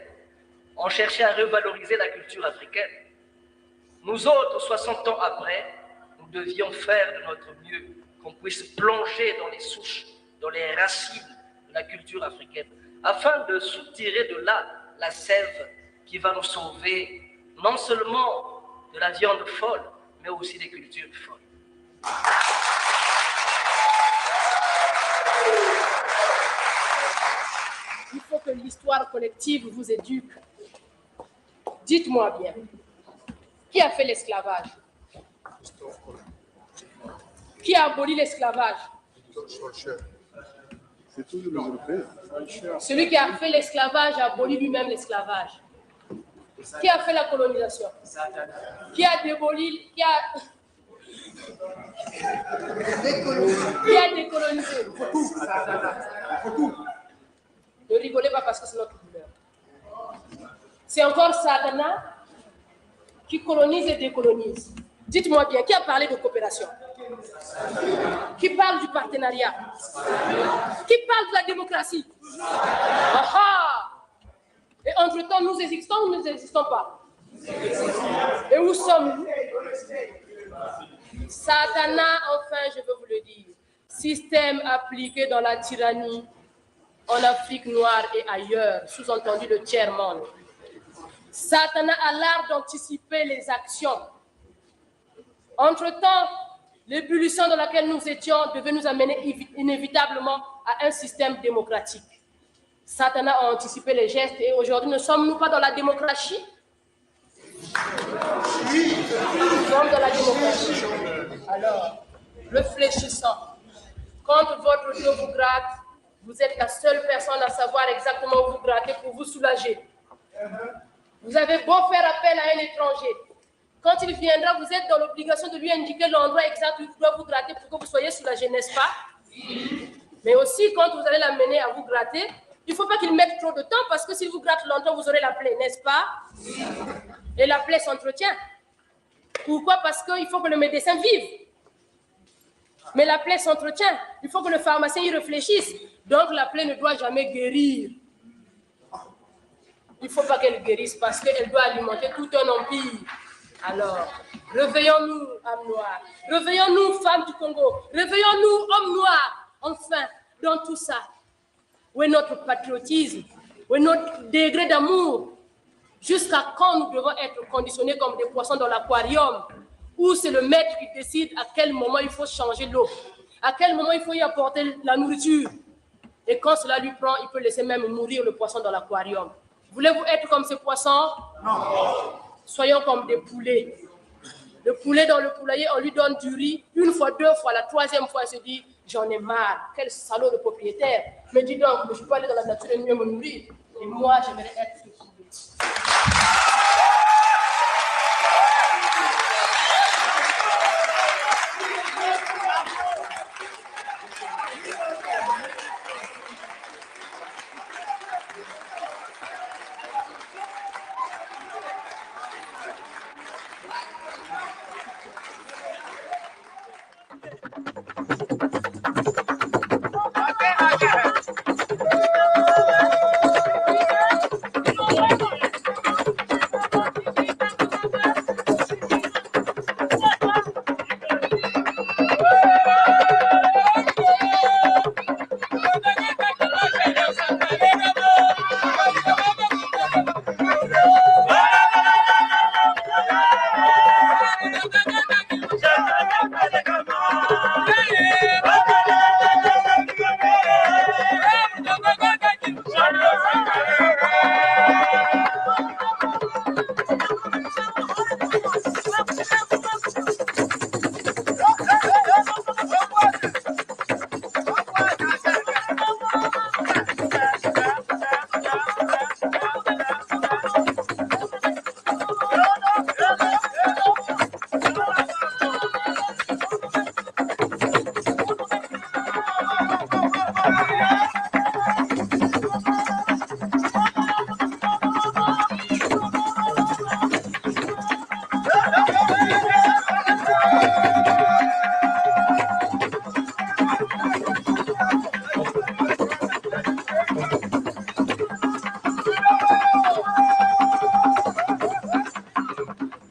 ont cherché à revaloriser la culture africaine, nous autres, soixante ans après, nous devions faire de notre mieux qu'on puisse plonger dans les souches, dans les racines de la culture africaine, afin de soutirer de là la sève qui va nous sauver non seulement de la viande folle, mais aussi des cultures folles. Il faut que l'histoire collective vous éduque. Dites-moi bien, qui a fait l'esclavage ? Qui a aboli l'esclavage ? C'est toujours les Européens. Celui qui a fait l'esclavage a aboli lui-même l'esclavage. Qui a fait la colonisation ? Qui a déaboli, qui a, qui a décolonisé ? Ne rigolez pas parce que c'est notre douleur. C'est encore Satana qui colonise et décolonise. Dites-moi bien, qui a parlé de coopération ? Qui parle du partenariat ? Qui parle de la démocratie ? Ah ah ! Et entre-temps, nous existons ou nous n'existons pas ? Et où sommes-nous ? Satana, enfin, je veux vous le dire, système appliqué dans la tyrannie en Afrique noire et ailleurs, sous-entendu le tiers-monde. Satana a l'art d'anticiper les actions. Entre-temps, l'ébullition dans laquelle nous étions devait nous amener ivi-, inévitablement à un système démocratique. Satana a anticipé les gestes et aujourd'hui, ne sommes-nous pas dans la démocratie ? Nous sommes dans la démocratie. Alors, réfléchissons. Quand votre dos vous gratte, vous êtes la seule personne à savoir exactement où vous gratter pour vous soulager. Vous avez beau faire appel à un étranger, quand il viendra, vous êtes dans l'obligation de lui indiquer l'endroit exact où il doit vous gratter pour que vous soyez soulagé, n'est-ce pas ? Mais aussi, quand vous allez l'amener à vous gratter, il faut pas qu'il mette trop de temps parce que s'il vous gratte longtemps, vous aurez la plaie, n'est-ce pas ? Et la plaie s'entretient. Pourquoi ? Parce qu'il faut que le médecin vive. Mais la plaie s'entretient. Il faut que le pharmacien y réfléchisse. Donc la plaie ne doit jamais guérir. Il faut pas qu'elle guérisse parce qu'elle doit alimenter tout un empire. Alors, réveillons-nous, âmes noires. Réveillons-nous, femmes du Congo. Réveillons-nous, hommes noirs. Enfin, dans tout ça, où est notre patriotisme ? Où est notre degré d'amour ? Jusqu'à quand nous devons être conditionnés comme des poissons dans l'aquarium, où c'est le maître qui décide à quel moment il faut changer l'eau, à quel moment il faut y apporter la nourriture ? Et quand cela lui prend, il peut laisser même mourir le poisson dans l'aquarium. Voulez-vous être comme ces poissons ? Non. Soyons comme des poulets. Le poulet dans le poulailler, on lui donne du riz une fois, deux fois, la troisième fois, il se dit : « J'en ai marre. Quel salaud de propriétaire. Mais dis donc, je peux aller dans la nature et mieux me nourrir. » Et moi, j'aimerais être ce poulet.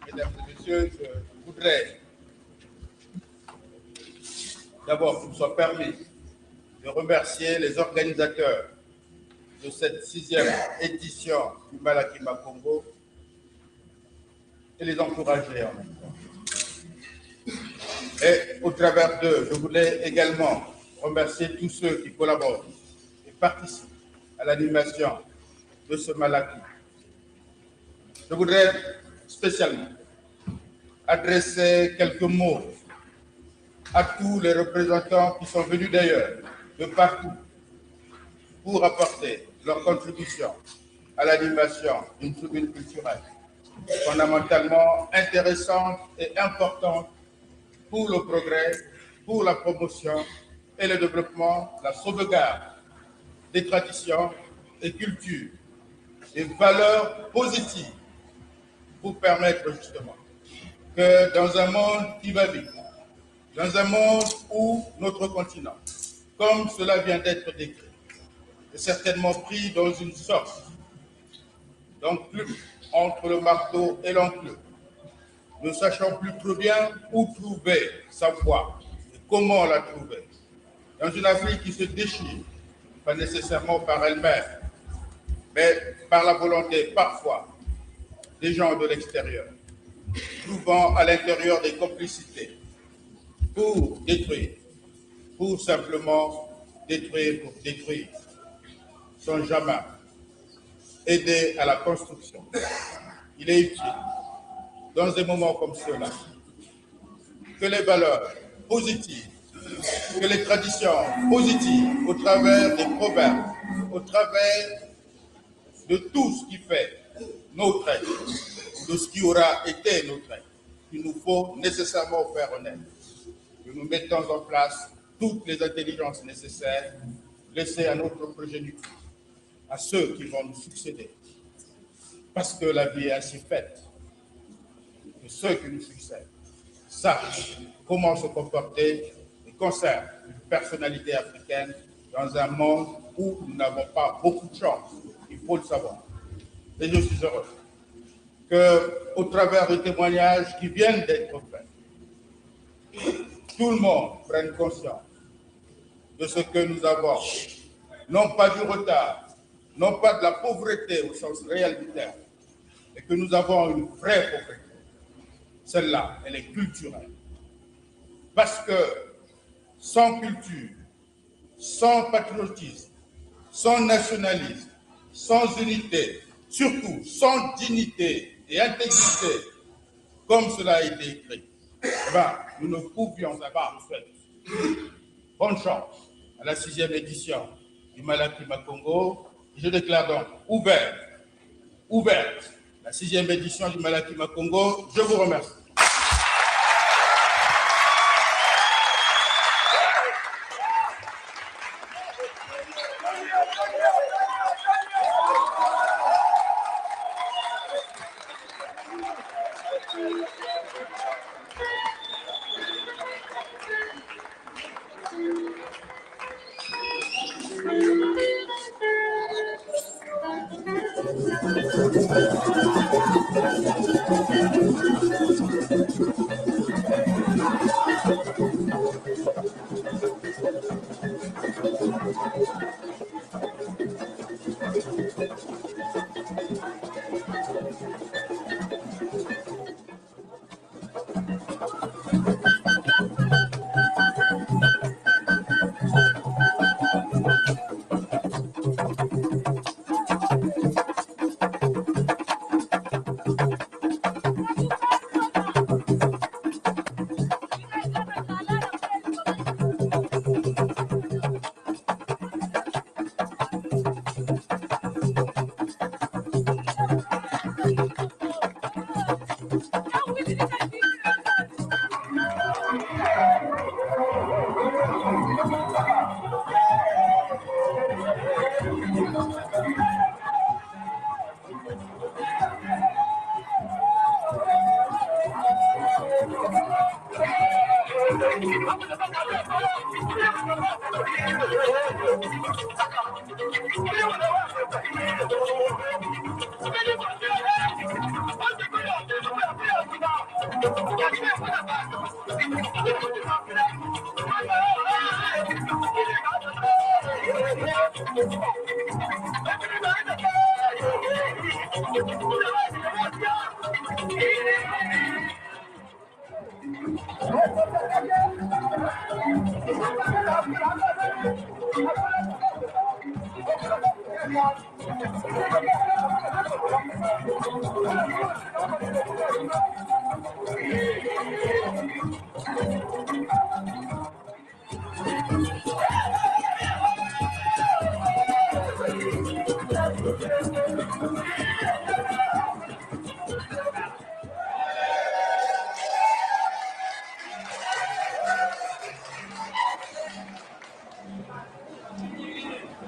Mesdames et messieurs, je voudrais d'abord qu'il me soit permis de remercier les organisateurs de cette sixième édition du Malaki Makongo et les encourager en même temps. Et au travers d'eux, je voulais également remercier tous ceux qui collaborent et participent à l'animation de ce Malaki. Je voudrais spécialement adresser quelques mots à tous les représentants qui sont venus d'ailleurs, de partout, pour apporter leur contribution à l'animation d'une tribune culturelle fondamentalement intéressante et importante pour le progrès, pour la promotion et le développement, la sauvegarde des traditions et cultures, des valeurs positives pour permettre justement que dans un monde qui va vite, dans un monde où notre continent, comme cela vient d'être décrit, est certainement pris dans une sorte d'enclume entre le marteau et l'enclume, ne sachant plus trop bien où trouver sa voie et comment la trouver. Dans une Afrique qui se déchire, pas nécessairement par elle-même, mais par la volonté parfois des gens de l'extérieur, trouvant à l'intérieur des complicités pour détruire, pour simplement détruire, pour détruire, sans jamais aider à la construction. Il est utile, dans des moments comme ceux-là, que les valeurs positives, que les traditions positives, au travers des proverbes, au travers de tout ce qui fait notre être, de ce qui aura été notre être, qu'il nous faut nécessairement faire honneur. Que nous mettons en place toutes les intelligences nécessaires, laissées à notre progéniture, à ceux qui vont nous succéder. Parce que la vie est ainsi faite. Que ceux qui nous succèdent sachent comment se comporter et conservent une personnalité africaine dans un monde où nous n'avons pas beaucoup de chance. Il faut le savoir. Et je suis heureux que, au travers des témoignages qui viennent d'être faits, tout le monde prenne conscience de ce que nous avons, non pas du retard, non pas de la pauvreté au sens réel du terme, mais que nous avons une vraie pauvreté. Celle-là, elle est culturelle. Parce que sans culture, sans patriotisme, sans nationalisme, sans unité, surtout sans dignité et intégrité, comme cela a été écrit, eh ben, nous ne pouvions pas nous faire. Bonne chance à la sixième édition du Malaki Makongo. Je déclare donc ouvert, ouverte la sixième édition du Malaki Makongo. Je vous remercie.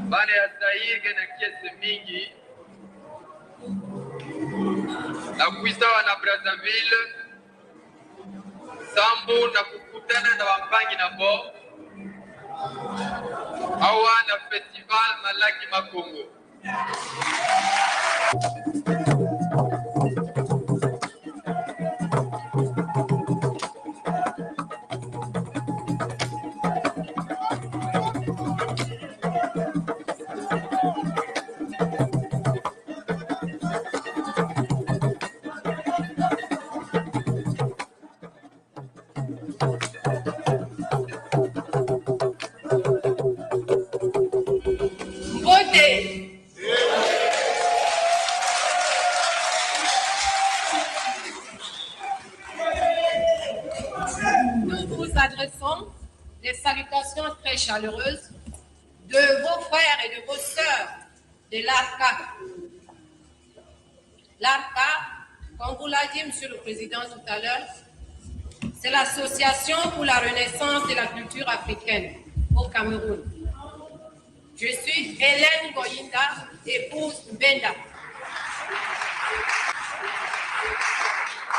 Bana ya Zaire ke na kiese mingi. Na kwisa awa na Brazzaville, sambu na kukutana na bampangi na bo awa na festival Malaki ma Kongo. Mbote. Nous vous adressons les salutations très chaleureuses de vos frères et de vos sœurs de l'ARCA. L'ARCA, comme vous l'a dit, Monsieur le Président, tout à l'heure, c'est l'Association pour la Renaissance de la Culture Africaine au Cameroun. Je suis Hélène Goyinda, épouse Mbenda.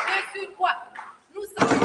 Ce sur quoi nous sommes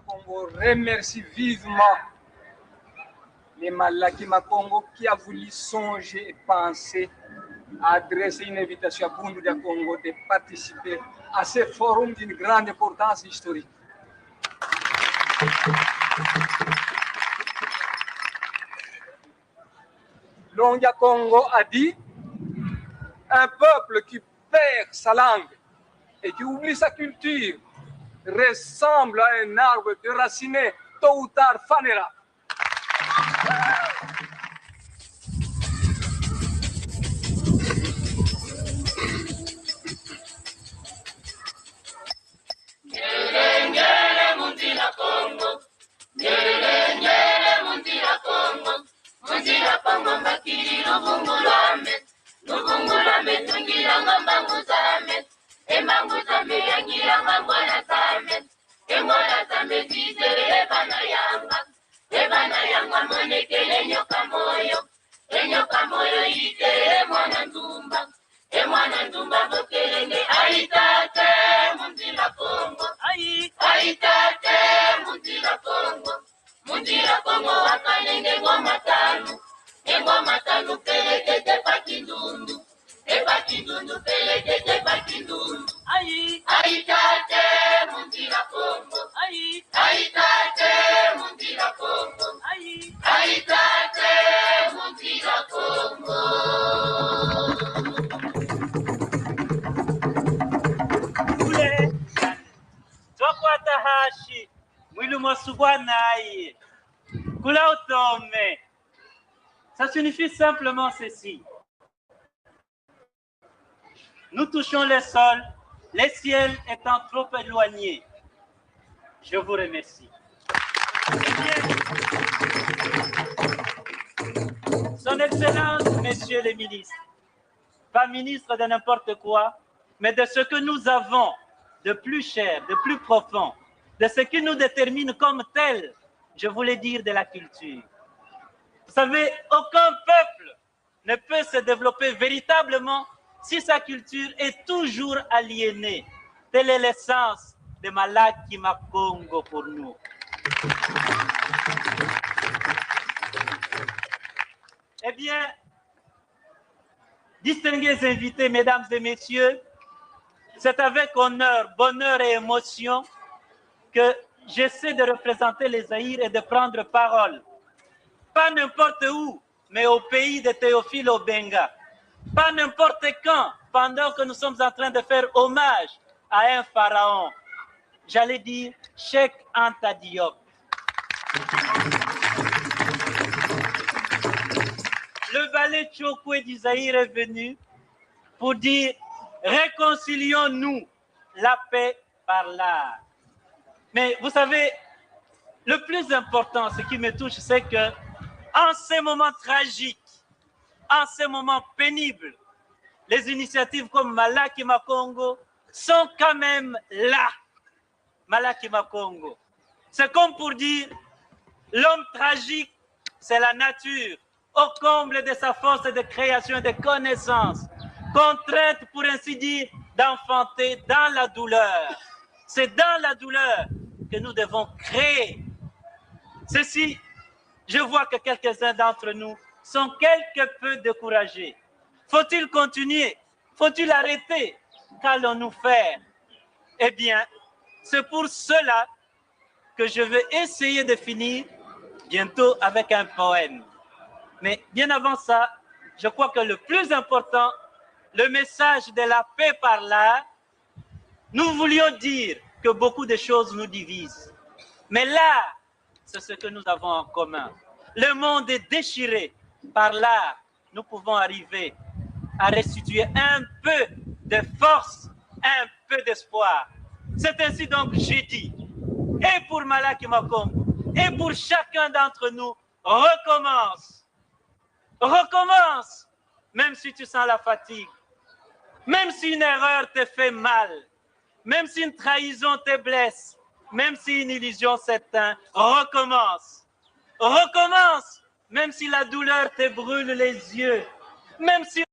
Kongo remercie vivement les Malaki ma Kongo qui a voulu songer et penser à adresser une invitation à Bundu dia Kongo de participer à ce forum d'une grande importance historique. L'Ongia Kongo a dit, un peuple qui perd sa langue et qui oublie sa culture ressemble à un arbre déraciné, tôt ou tard fanera. Mama kili luvungu lwame, luvungu lwame tungilanga mbangu zame, e mbangu zame yangilanga ngwala zame, e ngwala zame zizele e bana yanga, e bana yanga monekele nyoka moyo, e nyoka moyo yitele e mwana ndumba, e mwana ndumba vokelenge: Ayi tate, mu nzila Kongo. Ayi. Ayi tate, mu nzila Kongo. Mu nzila Kongo wakanenge ngoma tanu. E ngoma tanu pelekete pa Kindundu. E pa Kindundu pelekete pa Kindundu. Ayi. Ayi tate, mu nzila Kongo. Ayi. Ayi tate, mu nzila Kongo. Ayi. Ayi tate, mu nzila Kongo. Kule. Twakwata hashi. Mwilu mwa subwa naye. Kula utome. Ça signifie simplement ceci. Nous touchons le sol, le ciel étant trop éloigné. Je vous remercie. Son Excellence, Messieurs les ministres, pas ministre de n'importe quoi, mais de ce que nous avons de plus cher, de plus profond, de ce qui nous détermine comme tel, je voulais dire de la culture. Vous savez, aucun peuple ne peut se développer véritablement si sa culture est toujours aliénée. Telle est l'essence de Malaki Makongo pour nous. Eh bien, distingués invités, mesdames et messieurs, c'est avec honneur, bonheur et émotion que j'essaie de représenter le Zaïre et de prendre parole. Pas n'importe où, mais au pays de Théophile Obenga. Pas n'importe quand, pendant que nous sommes en train de faire hommage à un pharaon. J'allais dire Cheikh Anta Diop. Le ballet Tshokwe du Zaïre est venu pour dire: réconcilions-nous, la paix par l'art. Mais vous savez, le plus important, ce qui me touche, c'est que en ces moments tragiques, en ces moments pénibles, les initiatives comme Malaki Makongo sont quand même là. Malaki Makongo. C'est comme pour dire, l'homme tragique, c'est la nature, au comble de sa force de création et de connaissance, contrainte, pour ainsi dire, d'enfanter dans la douleur. C'est dans la douleur que nous devons créer. Ceci, je vois que quelques-uns d'entre nous sont quelque peu découragés. Faut-il continuer ? Faut-il arrêter ? Qu'allons-nous faire ? Eh bien, c'est pour cela que je vais essayer de finir bientôt avec un poème. Mais bien avant ça, je crois que le plus important, le message de la paix par l'art, nous voulions dire que beaucoup de choses nous divisent. Mais là, c'est ce que nous avons en commun. Le monde est déchiré par l'art. Nous pouvons arriver à restituer un peu de force, un peu d'espoir. C'est ainsi donc, j'ai dit, et pour Malaki Makongo, et pour chacun d'entre nous, recommence. Recommence, même si tu sens la fatigue, même si une erreur te fait mal, même si une trahison te blesse, même si une illusion s'éteint, recommence. Recommence, même si la douleur te brûle les yeux, même si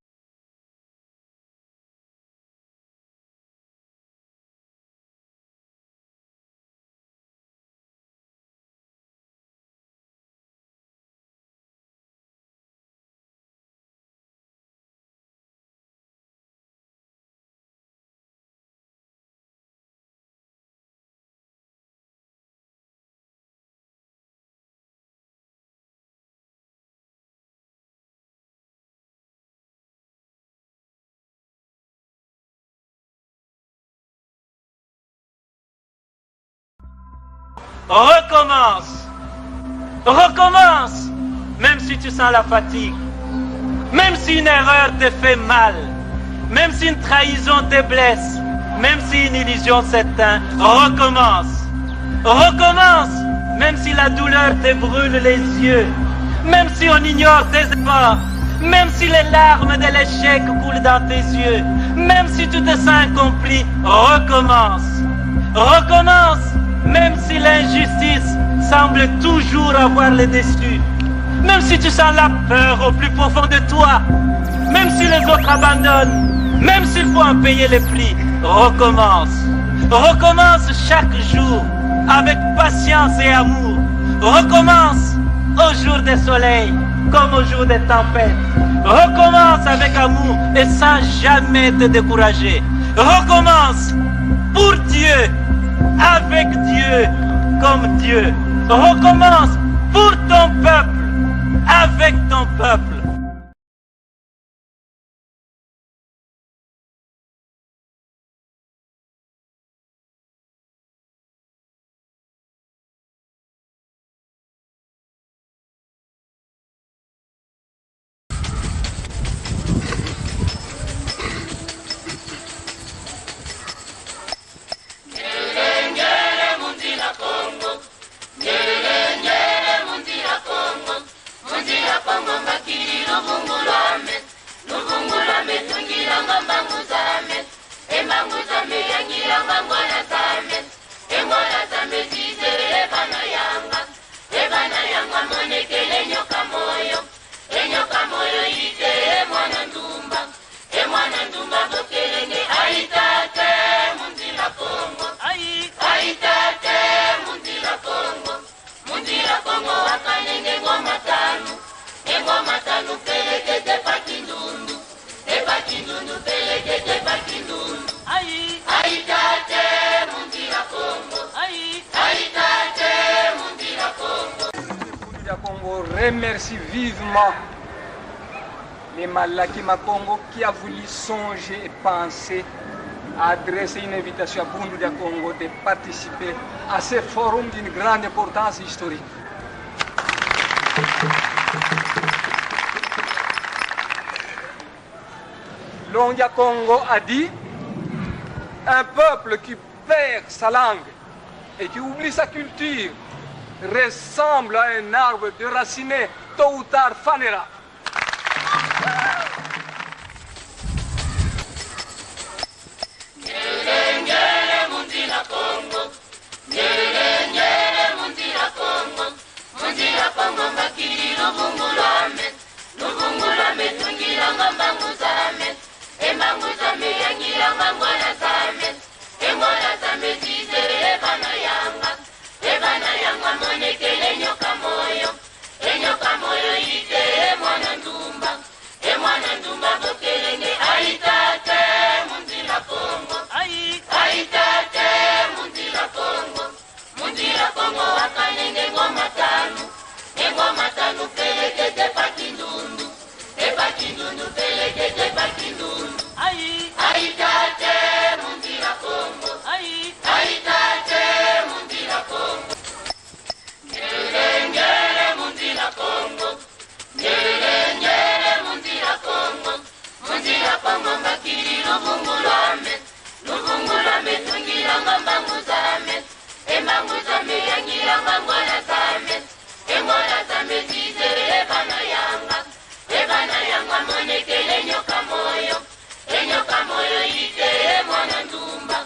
Recommence. Recommence. Même si tu sens la fatigue. Même si une erreur te fait mal. Même si une trahison te blesse. Même si une illusion s'éteint. Recommence. Recommence. Même si la douleur te brûle les yeux. Même si on ignore tes efforts, même si les larmes de l'échec coulent dans tes yeux, même si tu te sens incompris, recommence. Recommence, même si l'injustice semble toujours avoir le dessus, même si tu sens la peur au plus profond de toi, même si les autres abandonnent, même s'il faut en payer le prix, recommence. Recommence chaque jour avec patience et amour. Recommence au jour de soleil comme au jour de tempête. Recommence avec amour et sans jamais te décourager. Recommence pour Dieu, avec Dieu, comme Dieu. Recommence pour ton peuple, avec ton peuple. Ngiele, ngiele, mu nzila Kongo. Ngiele, ngiele, mu nzila Kongo. Mu nzila Kongo mbakidi luvungu lwame. Luvungu lwame tungilanga mbangu zame. E mbangu zame yangilanga ngola zame. E ngola zame zizeye vana yanga. E vana yanga monekele nyoka moyo. E nyoka moyo yizeye mwana ndumba. E mwana ndumba bokele nge, ai tate, mu nzila Kongo. Ai. Ai tate, mu nzila Kongo. Mu nzila Kongo wakane nge ngoma tanu. E ngoma tanu pelekete pa Kindundu. E pa Kindundu pelekete pa Kindundu. Ai. Ai tate, mu nzila Kongo. Ai. Ai tate, mu nzila Kongo. Bundu dia Kongo remercie vivement les Malaki Makongo qui a voulu songer et penser à adresser une invitation à Bundu dia Kongo de participer à ce forum d'une grande importance historique. L'Ongia Kongo a dit, un peuple qui perd sa langue et qui oublie sa culture ressemble à un arbre déraciné, tôt ou tard fanera. Ngiele, ngiele, mu nzila Kongo. Ngiele, ngiele, mu nzila Kongo. Mu nzila Kongo mbakidi luvungu lwame. Luvungu lwame tungilanga mbangu zame. E mbangu zame yangilanga ngola zame. E ngola zame zizeye vana yanga. E vana yanga monekele nyoka moyo. E nyoka moyo yizeye mwana ndumba. E mwana ndumba bokele nge, ai tate, mu nzila Kongo. Ai. Ai tate, mu nzila Kongo. Mu nzila Kongo wakane nge ngoma tanu. E ngoma tanu pelekete pa Kindundu. E pa Kindundu pelekete pa Kindundu. Ai. Ai tate, mu nzila Kongo. Ai. Ai tate, mu nzila Kongo. Ngiele, ngiele, mu nzila Kongo. Ngiele, ngiele, mu nzila Kongo. Mu nzila Kongo mbakidi luvungu lwame. Luvungu lwame tungilanga mbangu zame. E mbangu zame yangilanga ngola zame. E ngola zame zizeye vana yanga. E vana yanga monekele nyoka moyo. E nyoka moyo yizeye mwana ndumba.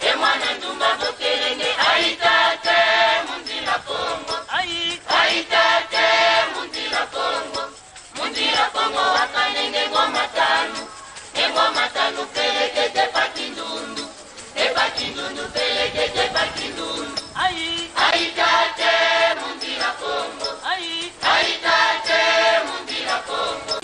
E mwana ndumba bokele nge, ai tate, mu nzila Kongo. Ai. Ai tate, mu nzila Kongo. Mu nzila Kongo wakane nge ngoma tanu. E ngoma tanu pelekete pa Kindundu. E pa Kindundu pelekete pa Kindundu. Ai. Ai tate, mu nzila Kongo. Ai. Ai tate, mu nzila Kongo.